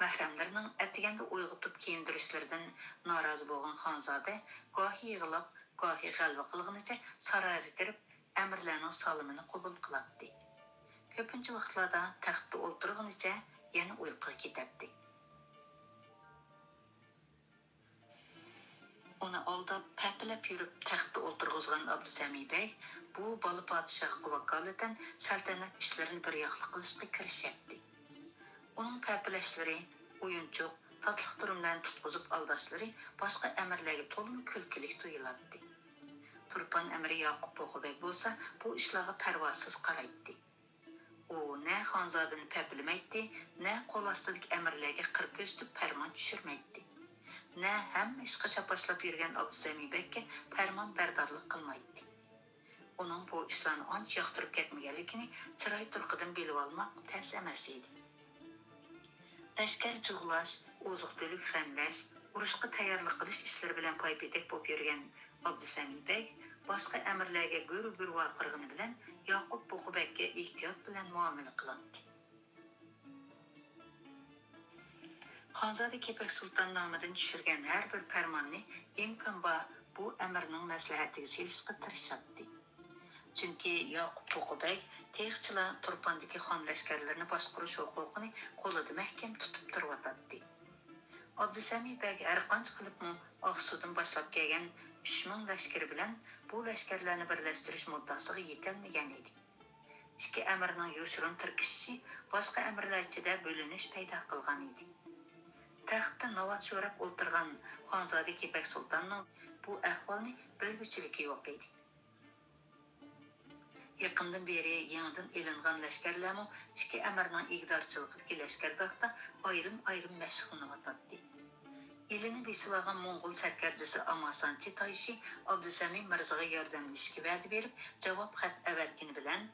مەھرەملىرىنىڭ ئەتىگەندە ئويغىتىپ كىيىندۈرۈشلىرىدىن نارازى بولغان خانزادە گاھى يىغلاپ، گاھى غەلۋە قىلغىنىچە سارايغا كىرىپ، ئەمىرلەرنىڭ سالىمىنى قوبۇل قىلاتتى. كۆپىنچە ۋاقىتلاردا تەختتە ئولتۇرغىنىچە يەنە ئۇيقۇغا كېتەتتى. ئۇنى ئالداپ، پەپىلەپ يۈرۈپ تەختتە ئولتۇرغۇزغان ئابدۇسەمى بەگ بۇ بالا پادىشاھقا ۋاكالىتەن سەلتەنەت ئىشلىرىنى بىر ياقلىق قىلىشقا كىرىشەتتى. ئۇنىڭ پەپىلەشلىرى، ئويۇنچۇق، تاتلىق تۈرۈملەرنى تۇتقۇزۇپ ئالداشلىرى باشقا ئەمىرلەرگە تولىمۇ كۈلكىلىك تۇيۇلاتتى. تۇرپان ئەمىرى ياقۇپ بۇقا بەگ بولسا بۇ ئىشلارغا پەرۋاسىز قارايتتى. ئۇ نە خانزادىنى پەپىلىمەيتتى، نە قول ئاستىدىكى ئەمىرلەرگە قىر كۆرسىتىپ پەرمان چۈشۈرمەيتتى، نە ھەممە ئىشقا چاپاشلاپ يۈرگەن ئابدۇسەمى بەگكە پەرمان بەردارلىق قىلمايتتى. ئۇنىڭ بۇ ئىشلارنى ئانچە ياقتۇرۇپ كەتمىگەنلىكىنى چىراي تۇرقىدىن بىلىۋالماق تەس ئەمەس ئىدى. لەشكەر جۇغلاش، ئوزۇق-تۈلۈك غەملەش، ئۇرۇشقا تەييارلىق قىلىش ئىشلىرى بىلەن پايپېتەك بولۇپ يۈرگەن ئابدۇسەمى بەگ باشقا ئەمىرلەرگە گۈر-گۈر ۋارقىرىغىنى بىلەن ياقۇپ بۇقا بەگكە ئېھتىيات بىلەن مۇئامىلە قىلاتتى. خانزادە كېپەك سۇلتان نامىدىن چۈشۈرگەن ھەر بىر پەرماننى ئىمكان بار بۇ ئەمىرنىڭ مەسلىھەتىگە سېلىشقا تىرىشاتتى. چۈنكى ياقۇپ بۇقا بەگ تېخىچىلا تۇرپاندىكى خان لەشكەرلىرىنى باشقۇرۇش ھوقۇقىنى قولىدا مەھكەم تۇتۇپ تۇرۇۋاتاتتى. ئابدۇسەمى بەگ ھەرقانچە قىلىپمۇ ئاقسۇدىن باشلاپ كەلگەن ئۈچ مىڭ لەشكىرى بىلەن بۇ لەشكەرلەرنى بىرلەشتۈرۈش مۇددىئاسىغا يېتەلمىگەن ئىدى. ئىككى ئەمىرنىڭ يوشۇرۇن تىركىشىشى باشقا ئەمىرلەر ئىچىدە بۆلۈنۈش پەيدا قىلغان ئىدى. تەختتە ناۋات شوراپ ئولتۇرغان خانزادە كېپەك سۇلتاننىڭ بۇ ئەھۋالنى بىلگۈچىلىكى يوق ئىدى. ئاندىن بېرى يېڭىدىن ئېلىنغان لەشكەرلەرمۇ ئىككى ئەمىرنىڭ ئىگىدارچىلىقىدىكى لەشكەرگاھتا ئايرىم-ئايرىم مەشىقلىنىۋاتاتتى. ئىلىنى بېسىۋالغان موڭغۇل سەركەردىسى ئاماسانچى تايشى ئابدۇسەمىم مىرزىغا ياردەملىشىشكە ۋەدە بېرىپ، جاۋاب خەت ئەۋەتكىنى بىلەن،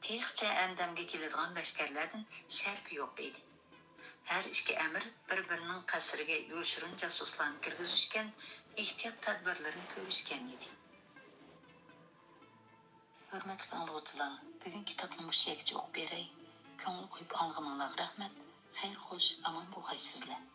تېخىچە ئەندەمگە كېلىدىغان لەشكەرلەردىن شەرپى يوق ئىدى. ھەر ئىككى ئەمىر بىر-بىرىنىڭ قەسرىگە يوشۇرۇن جاسۇسلارنى كىرگۈزۈشكەن، ئېھتىيات تەدبىرلىرىنى كۆرۈشكەن ئىدى. ھۆرمەتلىك ئاڭلىغۇچىلار، بۈگۈن كىتابنى مۇشۇ يەرگىچە ئوقۇپ بېرەي. كۆڭۈل قويۇپ ئاڭلىغىنىڭلارغا رەھمەت. خەير خوش، ئامان بولغايسىزلەر.